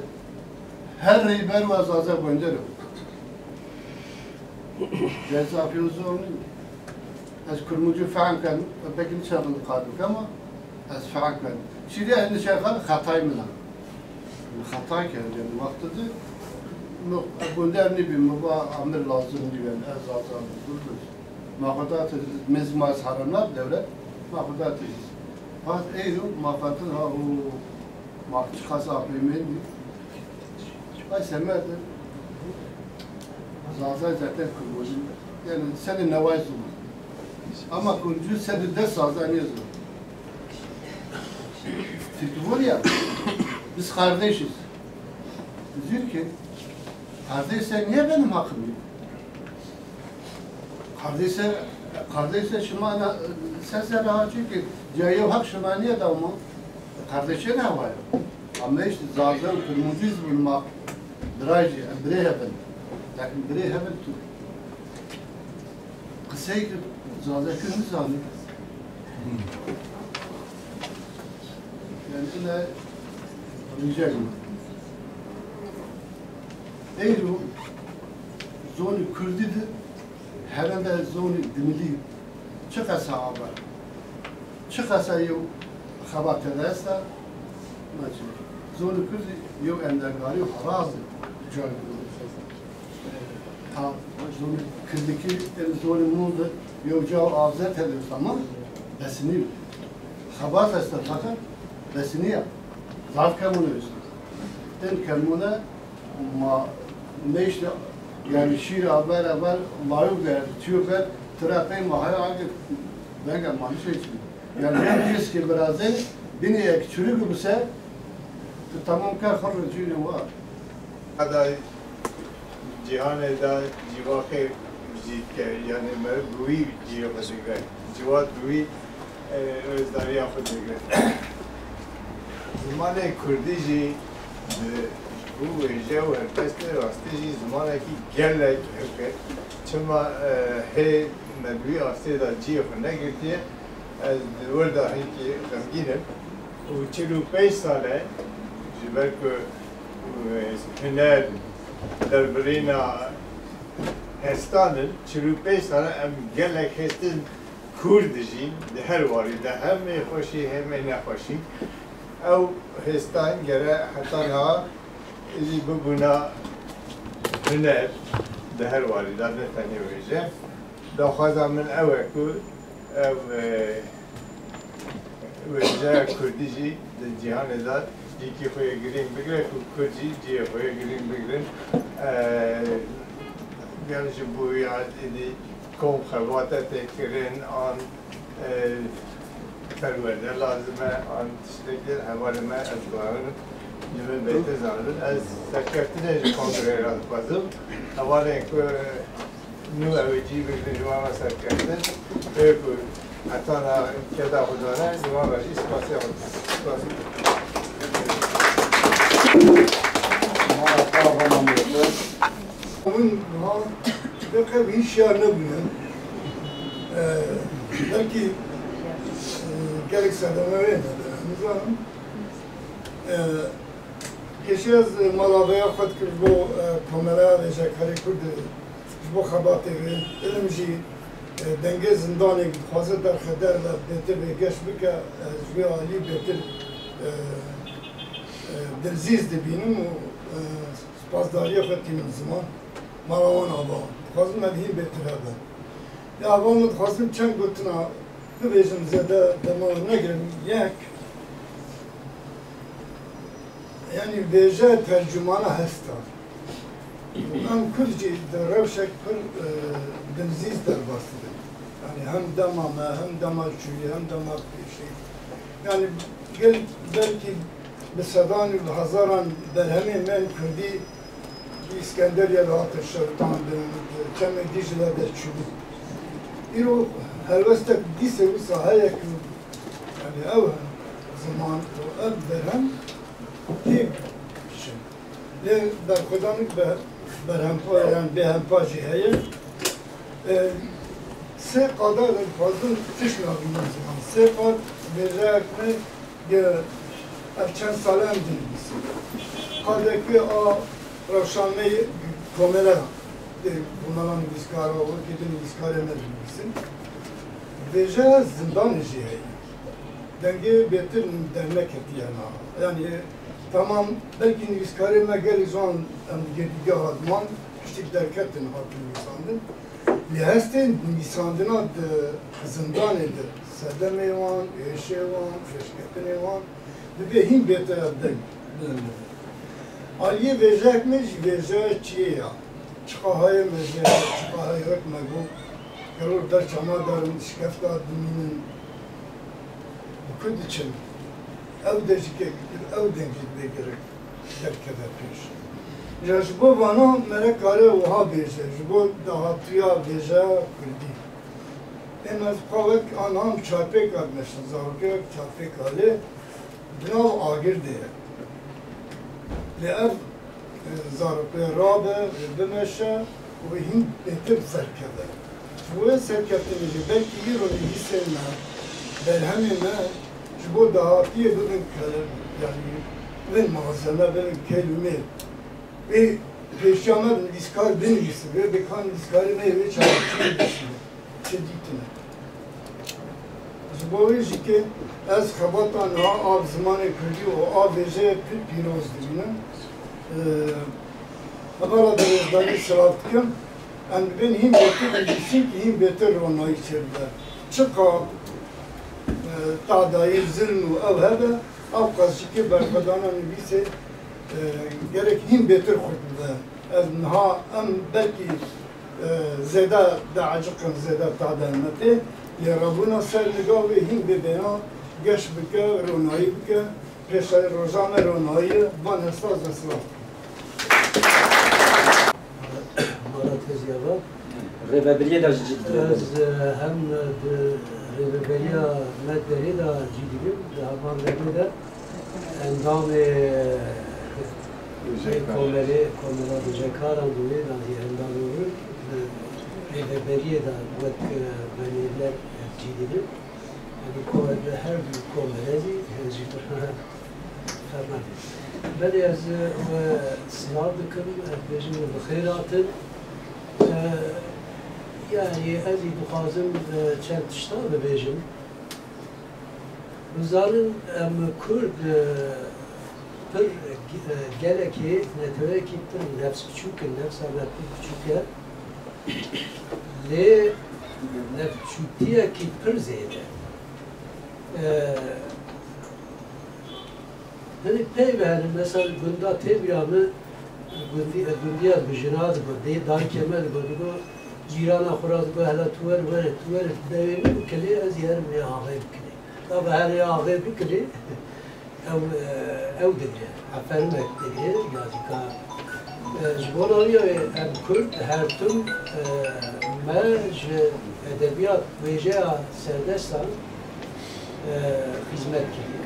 her reyber wa Zaza Gonder o. Cezafî û zor nî. Ez Kurmûcî fehm ken, belkî niçe min qal bike ama ez fehm ken. Şîrî ez niçe qal xetay min a. Xetay ken, yani wextê de no, ez Gonder nîbî, min va emir lazim nî, yani ez Zaza bûm. Ma xwe da tu mezma ez heram nab dewlet, ma xwe da tu. Bas eyro ma xwe tu ha û ma çiqas apê mendî. Ay semed Zaza zaten Kurmûcî. Yani senê neway zû. Ama kuncû sed û deh sazan yêzin. Tituvur ya, biz kardeşiz. Üzülken, kardeşse niye benim hakkım yok? Kardeşse, kardeşse şima na, ses ya daha çünkü ya yok hak şima niye davma? Kardeşe ne var? Ama işte zaten kırmızıyız bulmak. Biraycı, birey hemen. Lakin birey hemen tu. Qiseyek zazakî nizanî. Yani ine rica. Eyro zonî kurdî de herhalde zonî dimilî çi qesa ava. Çi qesa yew xebate de esta, maçî. Zonî kurdî yew endergarî û heraz e. Cay. Ha, zonî kirdikî, ên zonî mû de yew caw avze tede, tamam. Besinî. Xebat esta fakat besinî ya. Zaf kemûne esta. Ên kemûne ma neyşte yani şîr aver aver layû ver, tüyo ver, tira pey ma haya age venga ma nişe çi. Yani hem riskê birazê, binê yek çürük bise, tu tamam ke xir cînê wa. Heda cîhanê de cîvaxê jî dike, yani me bi wî cîyê xwe dike. Cîwat bi wî, e, rêzdariya xwe dike. Zimanê kurdî jî bi, ji bo wêje û helbestê rastî jî zimanekî gelek ewk e. Çima, e, hê me di wî astê de cihê xwe negirtiye, ez di wir de hinkî xemgîn im. Û çil û pênc sal e, ji ber ku, e, huner derbirîna hestan in, çil û pênc sal e em gelek hestin kûr dijîn, di her warî de, hem ê xweşî hem ê nexweşî. Ew hêstan gere heta niha jî bibûna huner di her warî de, ne tenê wêje. Daxwaza min ew e ku ev, e, wêjeya kurdî jî di cîhanê de cîkî xwe yê girîng bigire, ku kurd jî cihê xwe yê girîng bigirin. E, gel ji bo ya êdî kom xebate tê kirin an, e, perwerde lazim e, an tiştekî hevalê me ez zanim, ji min bêtir zanin. Ez serkeftinê ji kongreyê re dixwazim. Hevalên ku nû ew ê cî bigrin ji wan re serkeftin. Ê ku heta niha keda xwe dane, ji wan re jî spasiya xwe dikim. Spas. Hûn niha pê qe hişyar nebûne. Ee, belkî, e, gelek sedeme wê nebûne. Nizanim. Ee, kêşî ez mala vêya xwe dikim ji bo, e, komeleya Rêjekarê Kurd, ji bo xebatê wê. Ilim jî, e, dengê zindanê dixwaze derxe derve bêtir vê geş bike, e, ji vê alî bêtir, e, e, dilzîz dibînim û, e, spasdariyê xwe tînim ziman. Mala wan ava. Dixwazim ev hîn bêtir hebe. Ya ava min dixwazim çend gotina bibêjim, zêde dema we negirim. Yek, yanî vêje tercumana hesta. Em kurd jî di rewşek pir, e, dilzîz derbas dibin. Yanî hem dema me, hem dema çûyî, hem dema pêşî. Yanî gel belkî bi sedan û bi hezaran berhemên me ên kurdî Îskenderiyê de hatin şewitandin, çemê Dîcle de çûbû. Îro helwestek dîsê wisa heye ku, yanî ew ziman û ev berhem tê şin. Lê berxwedanik be-, berhempa, yan bêhempa jî heye. E, sê qada de dixwazin tişt nabînin ziman. Sê qad vêjeyek me Ge-, ev çend sal e em dinivîsin. Qadekê a rewşanmeyê komele, e, komela nivîskara, wekî di nivîskarê me dinivîsin. Vêje zindanê jî heye. Dengê bêtir derneketiye na. Yanî, tamam, belkî nivîskarê me gelî ji wan em digê dîge hatman, piştî derketin hatin nivîsandin. Lê hestên nivîsandina di zindanê de sedemê wan, êşê wan, pêşketinê wan dibê hîn bêtir ev deng bilind bibe. Aliyê vêjeyek me jî vêjeya çiyê ya. Çiqa hayê me jê, çiqa hayê wek me got, Gelo derça ma darin şikefta dimînin, bi ku diçin? Ew de jî ke ew deng jî divê gerek derkeve pêş. Ya ji bo vana me re kare wiha bêje, ji bo dahatiya vêjeya kurdî. Ê me xwe wek anam çarpêka dimeşin, zarokê wek çarpêka lê di nav agir de ye. Lê ev, e, zarok wê rabe, wê bimeşe û wê hîn bêtir serkeve. Ji bo wê serkeftinê jî belkî îro nivîsên me, berhemên me ji bo dahatiyê bibin kele-, yanî bibin malzeme, bibin kêl û mêl. Wê pêşiya me nivîskar binivîsin, wê bêkan nivîskarê me yê wê çareçiyê bişîne. Çi dîtine. Ji bo wê jî ke ez xebata niha a zimanê kurdî û a vêjeyê pir pîroz dibînim. Ee, hevala birêzdanî silav dikim. Em dibên hîn bêtir nivîsîn ki hîn bêtir ronayî çêbibe. Çiqa, e, tadayî, zilm û ew hebe, ew qas jî ke berxwedana nivîsê, e, gerek hîn bêtir xurt bibe. Ez niha em belkî, e, zêde dieciqin, zêde tade me tê, lê rabûna ser niga wê hîn bê bêna geş bike, ronayî bike, pêşerê roja me ronayî ye, van hesta ez silav dikim. Mala têzî ava. Rêveberiyê de jî cî dibînim. Ez, e, hem di rêveberiya me derê de cî dibînim, di heman demê de endamê, e, komelê, komela bijekaran dibînim, da jî endamê wî, di rêveberiyê de wek, e, venêrler, e, cî dibînim. Yanî ko-, li her du komele jî, jî ferman. Belê ez, e, we silav dikim, ez dibêjim we bi xêr hatin. E, yanî ez jî dixwazim, e, çend tişta bibêjim. Bizanin em Kurd, e, pir, e, gelekî, neteweyekî pir nefsbiçûk in, nefsa me pir biçûk e. Lê nefsbiçûktiyekî pir zêde. E, hinek peyve hene, mesela gunda tê bîra min, gundî-, gundiya bi jina digot, dê dayikê me digot, digot, cîrana xwe re digot, hela tu were, were, tu were dewê min bikilê, ez ê herim vê axê bikilê. Tabi herê axê bikilê, ew, e, ew digre, eferimek digre, ya zî ka, e, ji bona wî ya em Kurd her tim, e, me ji edebiyat wêjeya serdestan, e, xizmet kiriye.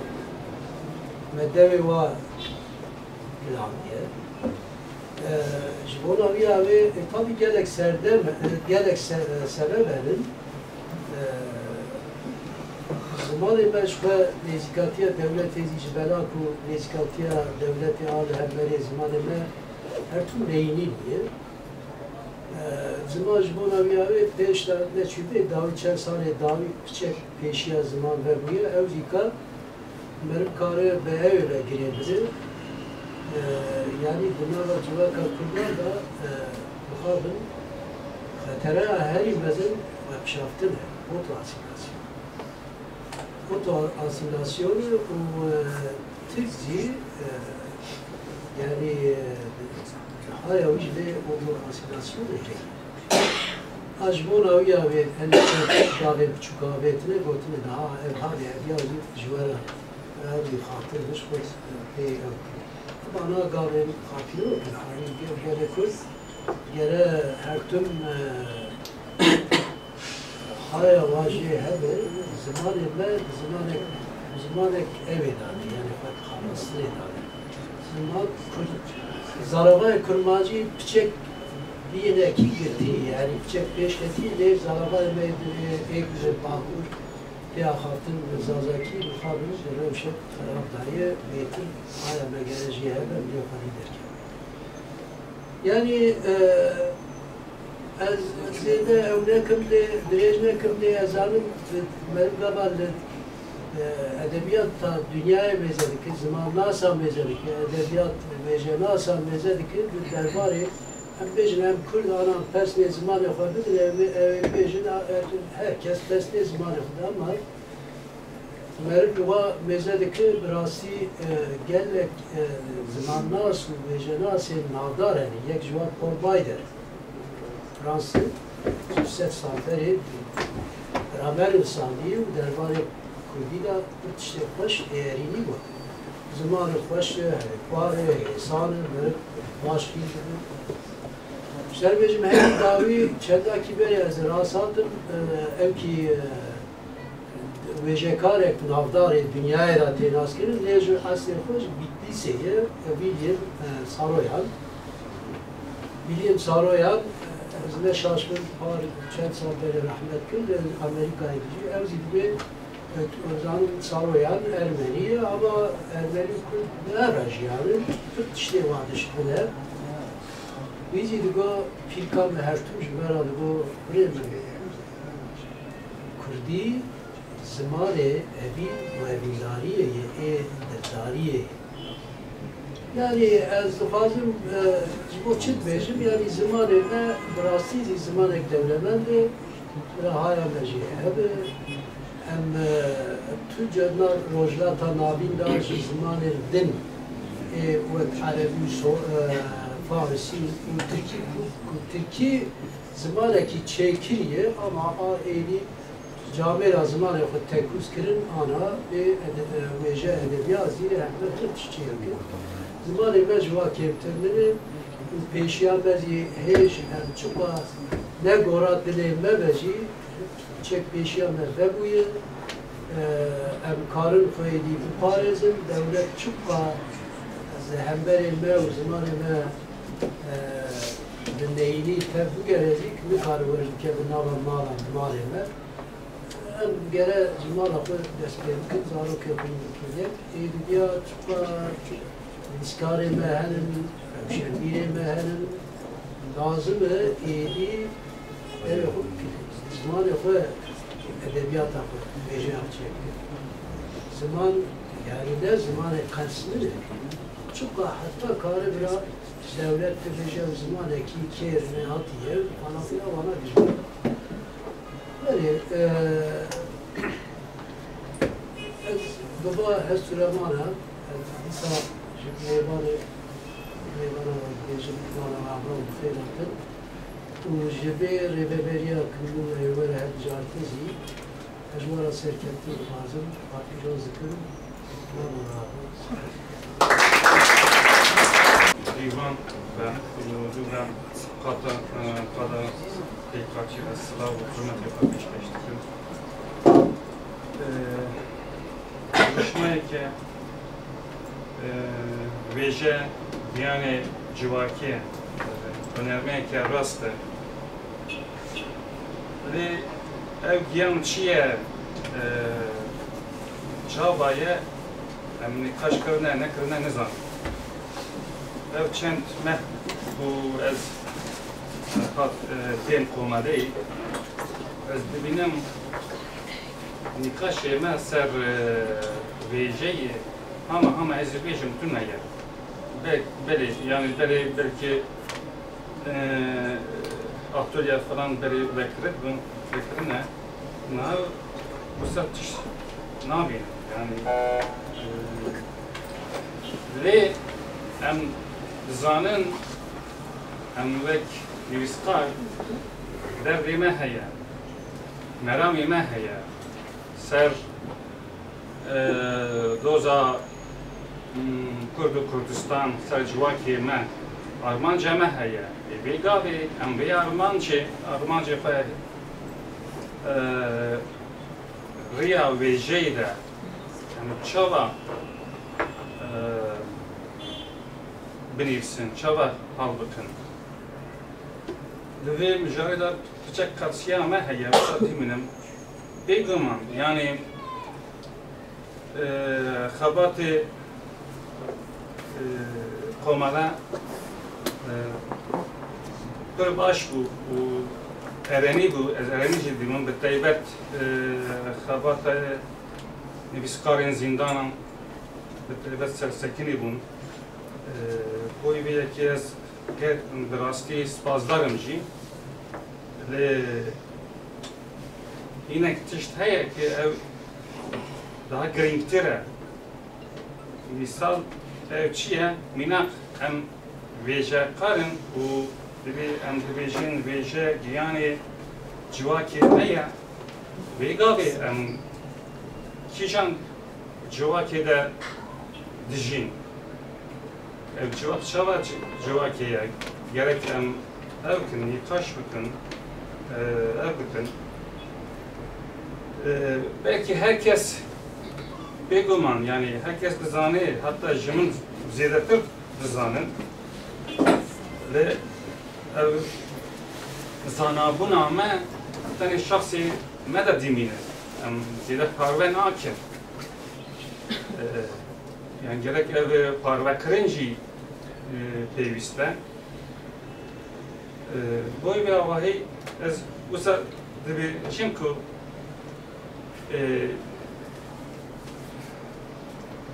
Me dewê wa girandiye. E, ji bona wî ya wê, e, tabi gelek serdem, e, gelek se-, e, sebeb herin. E, zimanê me ji xwe nêzîkatiya dewletê zî ji bela ku nêzîkatiya dewletê a li hemberê zimanê me her tim neyînî bûye. E, ziman ji bona wî ya wê pêş de neçûbê, dawî çend salê dawî piçek pêşiya ziman vebûye, ew zî ka meriv kare bi ew re girê bide. E, yanî di nava civaka Kurdan de, e, mixabin xetereya herî mezin xwepişaftin e, oto-asîlasyon. Oto-asîlasyon û, e, Tirk zî, e, yanî, e, haya wî jî vê oto-asîlasyonê heye. A ji bona wî ya wê, em gavê biçûk avêtine, gotine, daha ev halê ev ya jî ji we re ew jî xatir bi ji xwe pê ew kir. Bana gavên xatirî wekî, yanî ge-, gelê Kurd gere her tim, e, haya wa jê hebe, zimanê me, zimanek, zimanek ew ê danê, yanî xwe xelastinê danê. Ziman Kurd, zaravayê kurmancî piçek bînekî girtî, yanî piçek pêş ketî, lê zaravayê me ê, ê, ê Bakur tê axaftin bi zazakî, mixabin bi rewşek xerab daye, bêtir haya me gere jê hebe, em lê xwe lê derkeve. Yanî, e, ez zêde ew nekim lê, dirêj nekim lê, ez zanim, meriv gava li, e, edebiyata dinyayê mêze dike, zimannasa mêze dike, edebiyat wêjenasa mêze dike, di derbarê, em bêjin, em Kurd anan pesnê zimanê xwe bidin, ew, ew ê bêjin, a, e, her kes pesnê zimanê xwe da, ama meriv li wa mêze dike, bi rastî, e, gelek, e, zimannas û wêjenasên navdar hene. Yek ji wan Paul Baider, Fransî, Sed sal berê biramerin sandî û derbarê kurdî de pir tiştê xweş ê erînî got. Zimanê xweş e, hêpar e, hêsan e, meriv baş fîl dibin. Ji te re bêjim, herî dawî çendakî berê ez rast hatim, e, ewkî, e, wêjekarek navdar ê dinyayê re tê naskirin, lê ji eslê xwe ji Bitlîsê ye, William, e, Saroyan. William Saroyan, e, ez ne şaş bim, par çend sal berê rehmet kir, li Amerîkayê dijî, ew zî dibê, e, zanim Saroyan Ermenî ye, ama Ermenî Kurd ne re jiyane, pir tiştê wan dişibine. Wî zî digo, pîrka me her tim ji me re digo, kurê min, Kurdî zimanê evîn û evîndariyê ye, ê dildariyê ye. Yanî ez dixwazim, e, ji bo çi dibêjim, yanî zimanê me bi rastî zî zimanek dewlemend e, birahaya me jî hev e. Em, e, tu carna Rojhilata Navîn de ji zimanên din ê wek erebî, so-, e, farisî û tirkî ku, ku tirkî zimanekî çêkirî ye, ama a êdî camêra zimanê xwe tekûz kirin, ana bê ede-, e, wêje edebiyat zî rehmet pir tişt çêkir. Zimanê me ji wa kêmtir nîne û pêşiya me zî hêj em çiqa ne gora dilê me be jî, çek pêşiya me vebûye. E, em karin xwe êdî biparêzin. Dewlet çiqa ji hemberê me û zimanê me, e, bi neyînî tev bigere zî, nikare wer bikeve nava mala, malê me. Em gere ji mala xwe dest pê bikin, zarokê xwe bikin. Êdî diya çiqa nivîskarê me henin, rewşenbîrê me henin, lazim e êdî devê xwe bikin. Zimanê xwe, edebiyata xwe, wêjeya xwe çêbikin. Ziman, yanî ne zimanê qels nîne. Çiqa heta kare bira dewlet dibêje zimanekî kêr nehatiye, falan filan, wana dijmin. Belê, e, ez bi va hest û remana, ez dîsa ji mêvanê, mêvana we dibêjim, mala we hev û bi xêr hatin. Û ji vê rêveberiya ku min ê were hevdijartin zî, ez ji we re serkeftin dixwazim, xatircem dikim. Îvan Benik, û dû re qada, e, qada pêkhatî ve silav û hurmetê xwe pêşkêş dikim. E, konuşmayeke, e, wêje, giyanê civakê, e, hunermeyeke rast e. Lê ev giyan çi ye, e, çawa ye, em nîqaş kirine, nekirine nizanin. Ev çend meh ku ez, e, hat, e, tên komeleyî, ez dibînim nîqaşê me ser, e, wêjeyê hema hema ez ê bêjim tune ye. Be-, belê, yanî belê belkî e, atölye falan berê vekiribin, vekirine, niha wisa tişt nabînin. Yanî, e, lê em dizanin, em wek nivîskar derdê me heye, meramê me heye, ser e, doza, hmm, Kurd û Kurdistan, ser civakê me armanca me heye. Ê vê gavê em vê armancê, armancê xwe, e, riya wêjeyê de em çawa, e, binivîsin, çawa hal bikin? Di vê mijarê de piçek qetsiya me heye, wisa dîminim. Bêguman, yanî, e, xebatê, e, komele, e, pir baş bû û erenî bû. Ez erenî jî dîmim, bi taybet, e, xebata nivîskarên zîndanan bi taybet sersekinî bûn. E, boy vê yekê ez ger-, bi rastî spasdar im jî. Lê hinek tişt heye ki ev daha girîngtir e. Mîsal ev çi ye? Mînak em wêjekar in û divê em dibêjin wêje giyanê Civakê me ye. Vê gavê em kîjan civakê de dijîn? Ev civak çawa ci-, civakê ye? Gerek em ew kin, nîqaş bikin, e, ev bikin. E, belkî her kes bêguman, yani her kes dizane, hatta ji min zêdetir dizanin. Lê ev zanabûna me tenê şexsê me de dimîne. Em zêde parve nakin. E, yani gerek ev parvekirin jî, e, pêwîst be. E, boy vê avahî ez wisa dibêjim ku, e,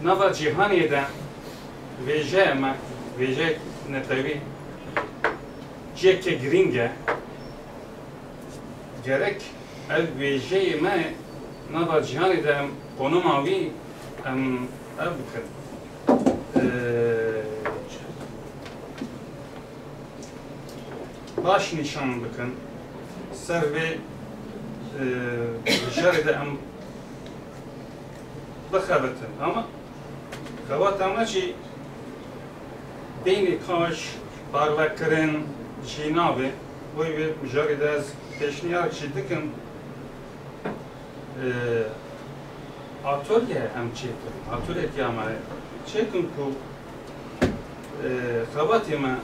nava cîhanê de vêjeya me, vêjeyek netewî cihekê girîng e. Gerek ev wêjeyê me nava cîhanê de em qonuma wî em ev bikin. Ee, baş nîşan bikin. Ser vê, e, mijarê de em bixebitin. Ama xebata me jî beynê kaş, parvekirin jî nabe. Wê wê mijarê de ez pêşniyar jî dikim. E, atolye em çêkin. Atolye ya me çêkin ku, e, xebatê me,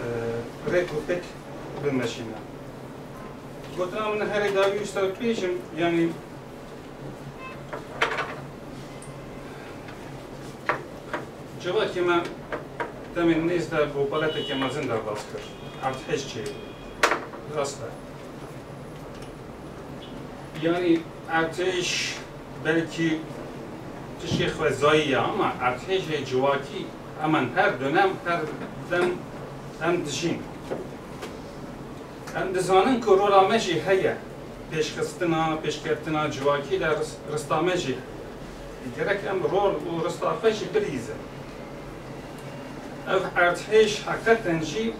e, rêk û pêk bimeşîne. Gotina min herê dawî wisa bêjim, yanî civakê me demên nêz de bo baleteke mezin derbas kir. Erdhêj çêbû. Rast e. Yanî erdhêj belkî tiştê xwezayî ye, ama erdhêjê civakî hemen her dönem, her dem em dijîn. Em dizanin ku rola me jî heye, pêşxistina, pêşketina civakî de ris-, rista me jî heye. Gerek em rol û rista xwe jî bilîzin. Ev erdhêj heqeten jî,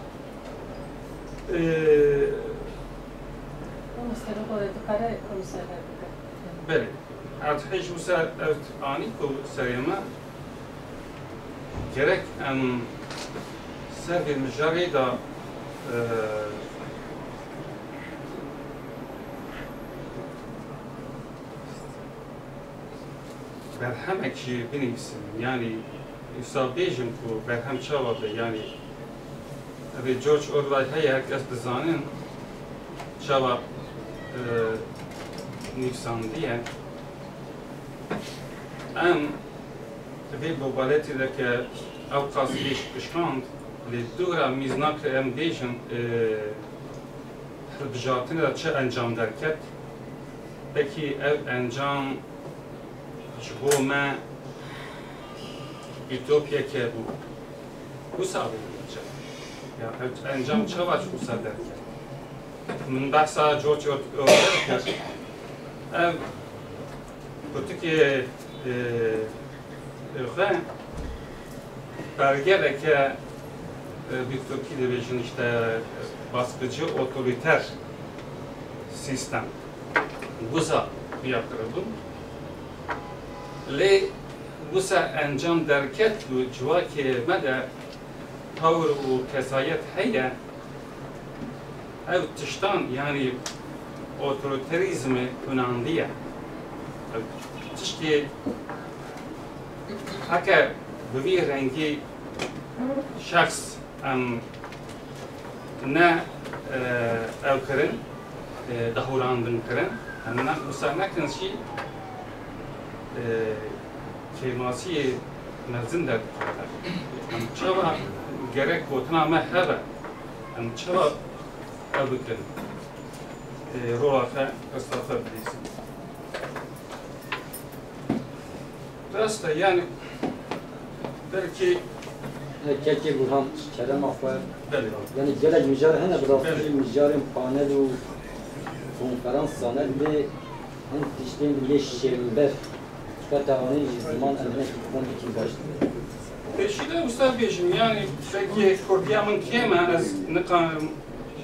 e, Mamoste, dikare em ser hev bike. Belê. Erdhêj wisa ev anî ku serê me, gerek em ser vê mijarê de, e, berhemek jî binivîsin. Yanî, wisa bêjim ku berhem çawa be, yanî, Evê George Orwell heye, her kes dizanin çawa, e, nivîsandiye. Em vê bobaletî de ke ew qas pêş kişand, lê dûra mîz nake em bêjin, e, hilbijartinê de çi encam derket. Belkî ev encam ji bo me utopyeke bû. Wisa bû çi? Ya ev encam çawa ji wisa derket? Min behsa George Orwell kir. Ev kutikê, e, xwe pergeleke, e, bi tirkî dibêjin işte, e, baskıcı, otoriter sistem. Wisa xuya kiribû. Lê wisa encam derket ku civakê me de tawr û kesayet heye, ev tiştan, yanî otoriterîzmê hunandiye. Ev tiştê heke bi vî rengî şexs em ne, e, ew kirin, e, dahurandin kirin, em ne wisa nekin jî, e, kêmasiyê mezin derdikeve. Em çawa gerek gotina me hebe, em çawa ew bikin, e, rola xwe, rista xwe bilîzin. Rast e, yani belkî Kekê Burhan, kerema xwe. Belê. Yani gelek mijar hene, bi rastî Belê. Mijarên panel û konferans sane lê hin tiştên lê şênber, qeta wan jî ziman em hinekî kom bikîn baş dibe. Pêşî de wisa bêjim, yani belkî kurdiya min kêm e, ez nikarim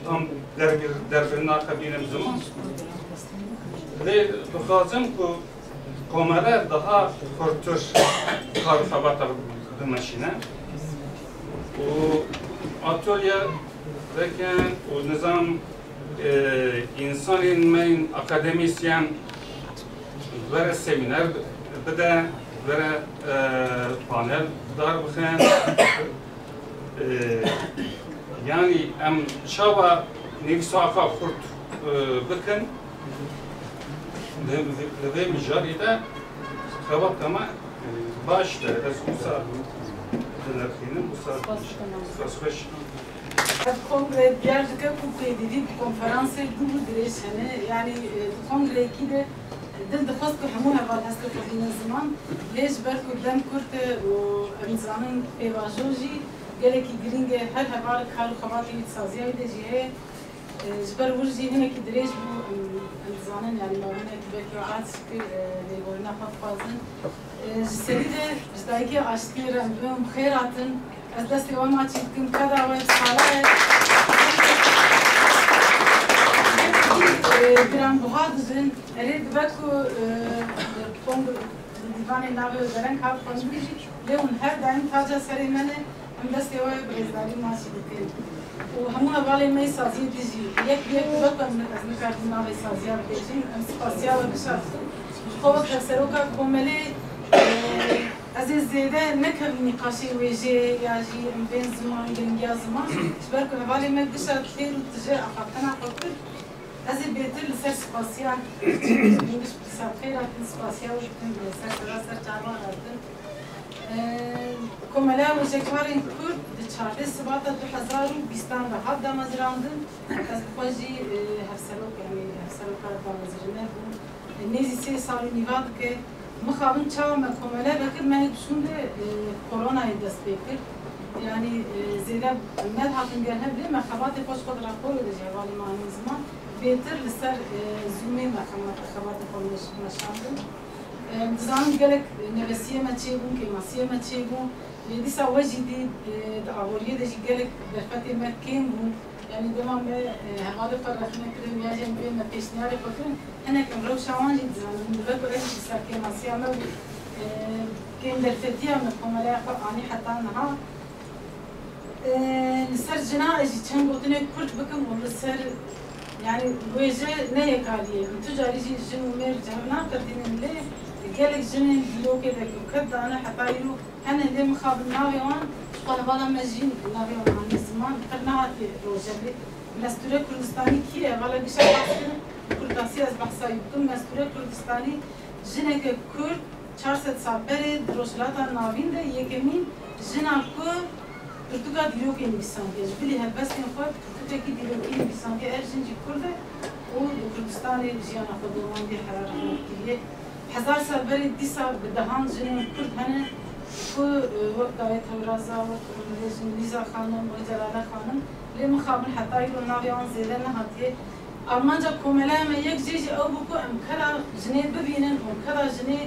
Tam dergir, derbirina xwe bînim ziman. Lê dixwazim ku komele daha xurtir kar û xebata bimeşîne. Û atölye bikin û nizam, e, însanên me yên akademîsyen were semîner bide, were, e, panel dar bixin. E, yanî em çawa nivîsa xwe xurt, e, bikin, li, li vê mijarê de xebata me, e, baş be. Ez wisa dinirxînim, wisa Spas, tamam. Spas xweş. Ev kongre diyar dike ku pêdivî bi konferansê dûr û dirêj hene. Yanî, e, di kongreyekî de dil dixwest ku hemû heval hestê xwe bînin ziman. Lê ji ber ku dem kurt e û em dizanin pêvajo jî gelekî girîng e, her heval kar û xebatê wî di saziya wî de jî heye. E, ji ber wir jî hinekî dirêj bû, em, em dizanin, yanî me hinekî belkî aciz kir, e, lêborîna xwe dixwazin. E, ji serî de ji dayikê aştiyê re em dibin bi xêr hatin. Ez destê we maçî dikim, keda we bi sala ye. E, giranbuha dibin. Erê dibe ku, e, kong-, dîvanê navê we dereng hat xwendibî jî, lê hûn her daîm taca serê me ne. Em destê we bi rêzdarî maçî dikin. Û hemû hevalên me yê saziyê din jî yek bi yek dibe ku em, ez nikarim navê saziya bibêjim. Em spasiya we gişa dikin. Ji xwe wek hevseroka komelê, e, ez ê zêde nekevim nîqaşê wêjeyê ya jî em bên ziman, giringiya ziman. Ji ber ku hevalê me gişa têr û tije axaftina xwe kir, ez ê bêtir li ser spasiya gişt bi xêr hatin, spasiya we dikim, li ser sera ser çavan re dikim. Komeleya Wêjekarên Kurd di çardeh Sibata du hezar û bîstan de hat damezirandin. Ez bi xwe jî, e, hevserok, yanî hevseroka damezirine bûm. E, nêzî sê sal û nîva dike. Mixabin çawa me komele vekir, me hê dişûnde, e, koronayê dest pê kir. Yanî, e, zêde em nedihatin gel hev lê me xebatê xwe ji xwe di raporê de jî hevalê me anîn ziman. Bêtir li ser, e, Zoomê me xema-, xebatê xwe meş-, meşandin. Em dizanin gelek nevesiyê me çêbûn, kêmasiyê me çêbûn. Lê dîsa we jî dî, e, di aboriyê de jî gelek derfetê me kêm bûn. Yanî dema me, e, hevalê xwe rexne kirin ya jî em pê me pêşniyarê xwe kirin, hinek em rewşa wan jî dizanin. Dibe ku ez jî dîsa kêmasiya me bû, e, kêm derfetiya me komeleya xwe anî heta niha. Ee, li ser jina ez jî çend gotinê kurt bikim û li ser, yanî wêje ne yekaliyê. Em tu carî jî jin û mêr cev naqirdînin lê gelek jinên dîrokê de ku ked dane heta îro hene lê mixabin navê wan ji xwe hevala me jî navê wan anî ziman qir nehatiye rojevê. Mestûre Kurdistanî kî ye? Hevala gişa behs kirin, bi kurtasî ez behsa wî bikim. Mestûre Kurdistanî jineke kurd, çar sed sal berê di Rojhilata Navîn de yekemîn jina ku pirtûka dîrokê nivîsandiye. Ji bilî helbestên xwe pirtûkekî dîrokî nivîsandiye. Ev jin jî kurd e û li Kurdistanê jiyana xwe domandî, hera rehmet kiriye. Hezar sal berê dîsa bi dehan jinên kurd hene ku, e, wek Dayê Tewraza, wek, e, Lîza Xanim, wek Celale Xanim, lê mixabin heta îro navê wan zêde nehatiye. Armanca komeleya me yek jê jî ew bû ku em keda jinê bibînin û keda jinê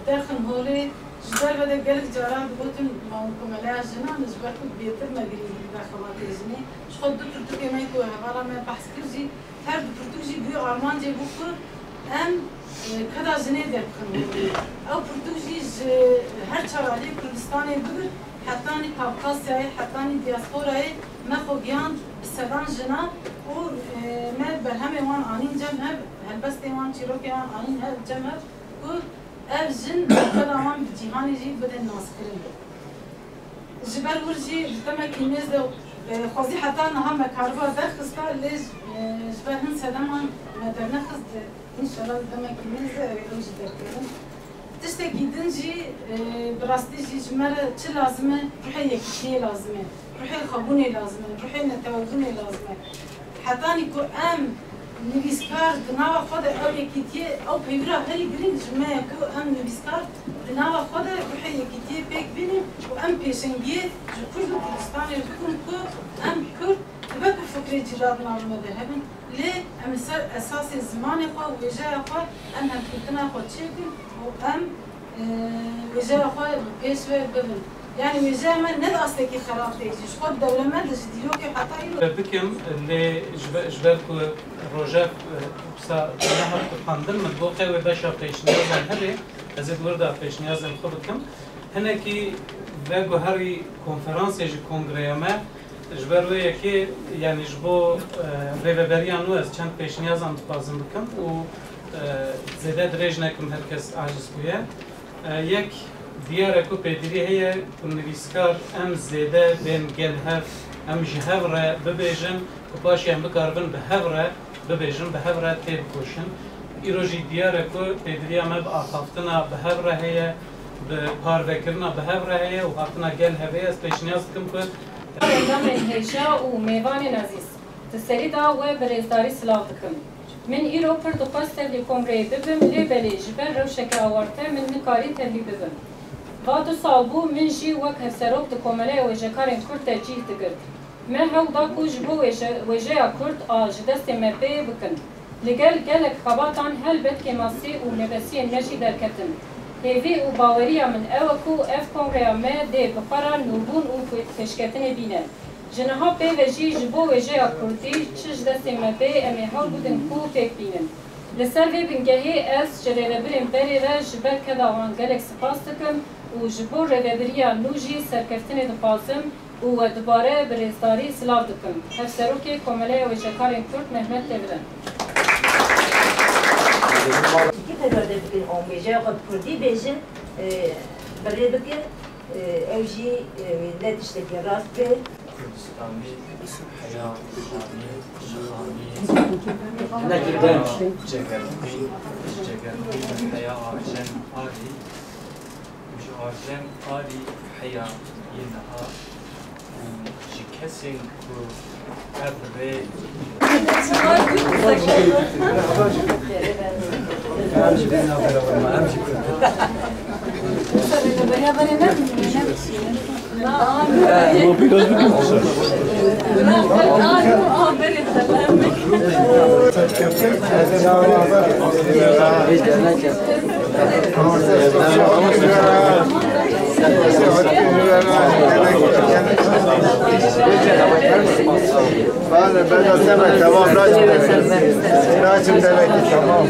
derxin holê. Ji ber vê de gelek cara digotin, ma hûn komeleya jinan in, ji ber ku bêtir me girîngî dida xebatê jinê. Ji xwe du pirtûkê me ku hevala me behs kir jî, her du pirtûk jî bûye armancê bû ku em, e, keda jinê derxin holê. Ew pirtûk jî ji her çar aliyê Kurdistanê bigir, hetanî Kavkasyayê, hetanî diasporayê me xwe gihand bi sedan jina û, e, me berhemê wan anîn cem hev, helbestên wan, çîrokên wan anîn hev cem hev ku ev jin û keda wan bi cîhanê jî bidin naskirin. Ji ber wir jî di demekî nêz de, e, xwezî heta niha me kariba derxista, lê, e, ji ber hin sedeman me dernexist, e, înşallah di demekî nêz de ew ê ew jî derkevin. Tiştekî din jî, e, bi rastî jî ji me re çi lazim e? Ruhê yekîtiyê lazim e, ruhê xwebûnê lazim e, ruhê netewebûnê lazim e. Hetanî ku em nivîskar di nava xwe de ew yekîtiyê, ew peywira herî girîng ji me ye ku em nivîskar di nava xwe de ruhê yekîtiyê pêk bînin û em pêşengiyê ji Kurd û Kurdistanê bikin ku em Kurd dibe ku fikrê cîra di nav me de hebin. Lê em li ser esasê zimanê xwe û wêjeya xwe em hevgirtina xwe çêkin û em, e, wêjeya xwe bi pêş ve bibin. Yani müzeya me ne astekî xerab tê, ji xwe dewlemend ji dîrokê heta îro. Bikim, lê ji ber, ji ber ku rojek, e, wisa nehat xwendin, min bo qey wê beşa pêşniyazan hebe, ez ê di wir de pêşniyazên xwe bikim. Hinekî veguherî konferansê ji kongreya me, ji ber wê yekê, yanî ji bo, e, rêveberiya nû ez çend pêşniyazan dixwazim bikim û, e, zêde dirêj nekim, her kes aciz bûye. E, yek diyar e ku pêdivî heye ku nivîskar em zêde bên gel hev, em ji hev re bibêjin, ku paşê em bikaribin bi hev re bibêjin, bi hev re têbikoşin. Îro jî diyar e ku pêdiviya me bi axaftina bi hev re heye, bi parvekirina bi hev re heye û hatina gel hev heye. Ez pêşniyaz dikim ku Endamên hêja û mêvanên ezîz, di serî de we bi rêzdarî silav dikim. Min îro pir dixwest tevlî kongreyê bibim, lê belê ji ber rewşeke awarte min nikarî tevlî bibim. Va du sal bû min jî wek hevserok di Komeleya Wêjekarên Kurd de cîh digirt. Me hewl da ku ji bo wêje-, wêjeya Kurd a ji destê me pê bikin. Li gel gelek xebatan helbet kêmasî û mebesiyên me jî derketin. Hêvî û baweriya min ew e ku ev kongreya me dê bi xwe re nûbûn û pê-, pêşketinê bîne. Ji niha pê ve jî ji bo wêjeya Kurdî çi ji destê me bê, em ê hewl bidin ku pêk bînin. Li ser vê bingehê ez ji rêvebirên berê re ji ber keda wan gelek spas dikim û ji bo rêvebiriya nû jî serkeftinê dixwazim û we dubare bi rêzdarî silav dikim. Hevserokê Komeleya Wêjekarên Kurd Mehmet Deviren. Kî perwerde bikin, an wêjeya xwe bi kurdî bêjin, e, bi rê bikin, e, ew jî, e, ne tiştekî rast be. Kurdistanê heya xanî, xanî, heya cegerxwîn, cegerxwîn heya arjen arî, ji arjen arî heya yê niha û ji kesên ku ev rê Bale, bela seme, tamam, raçim. Raçim demek ki, tamam.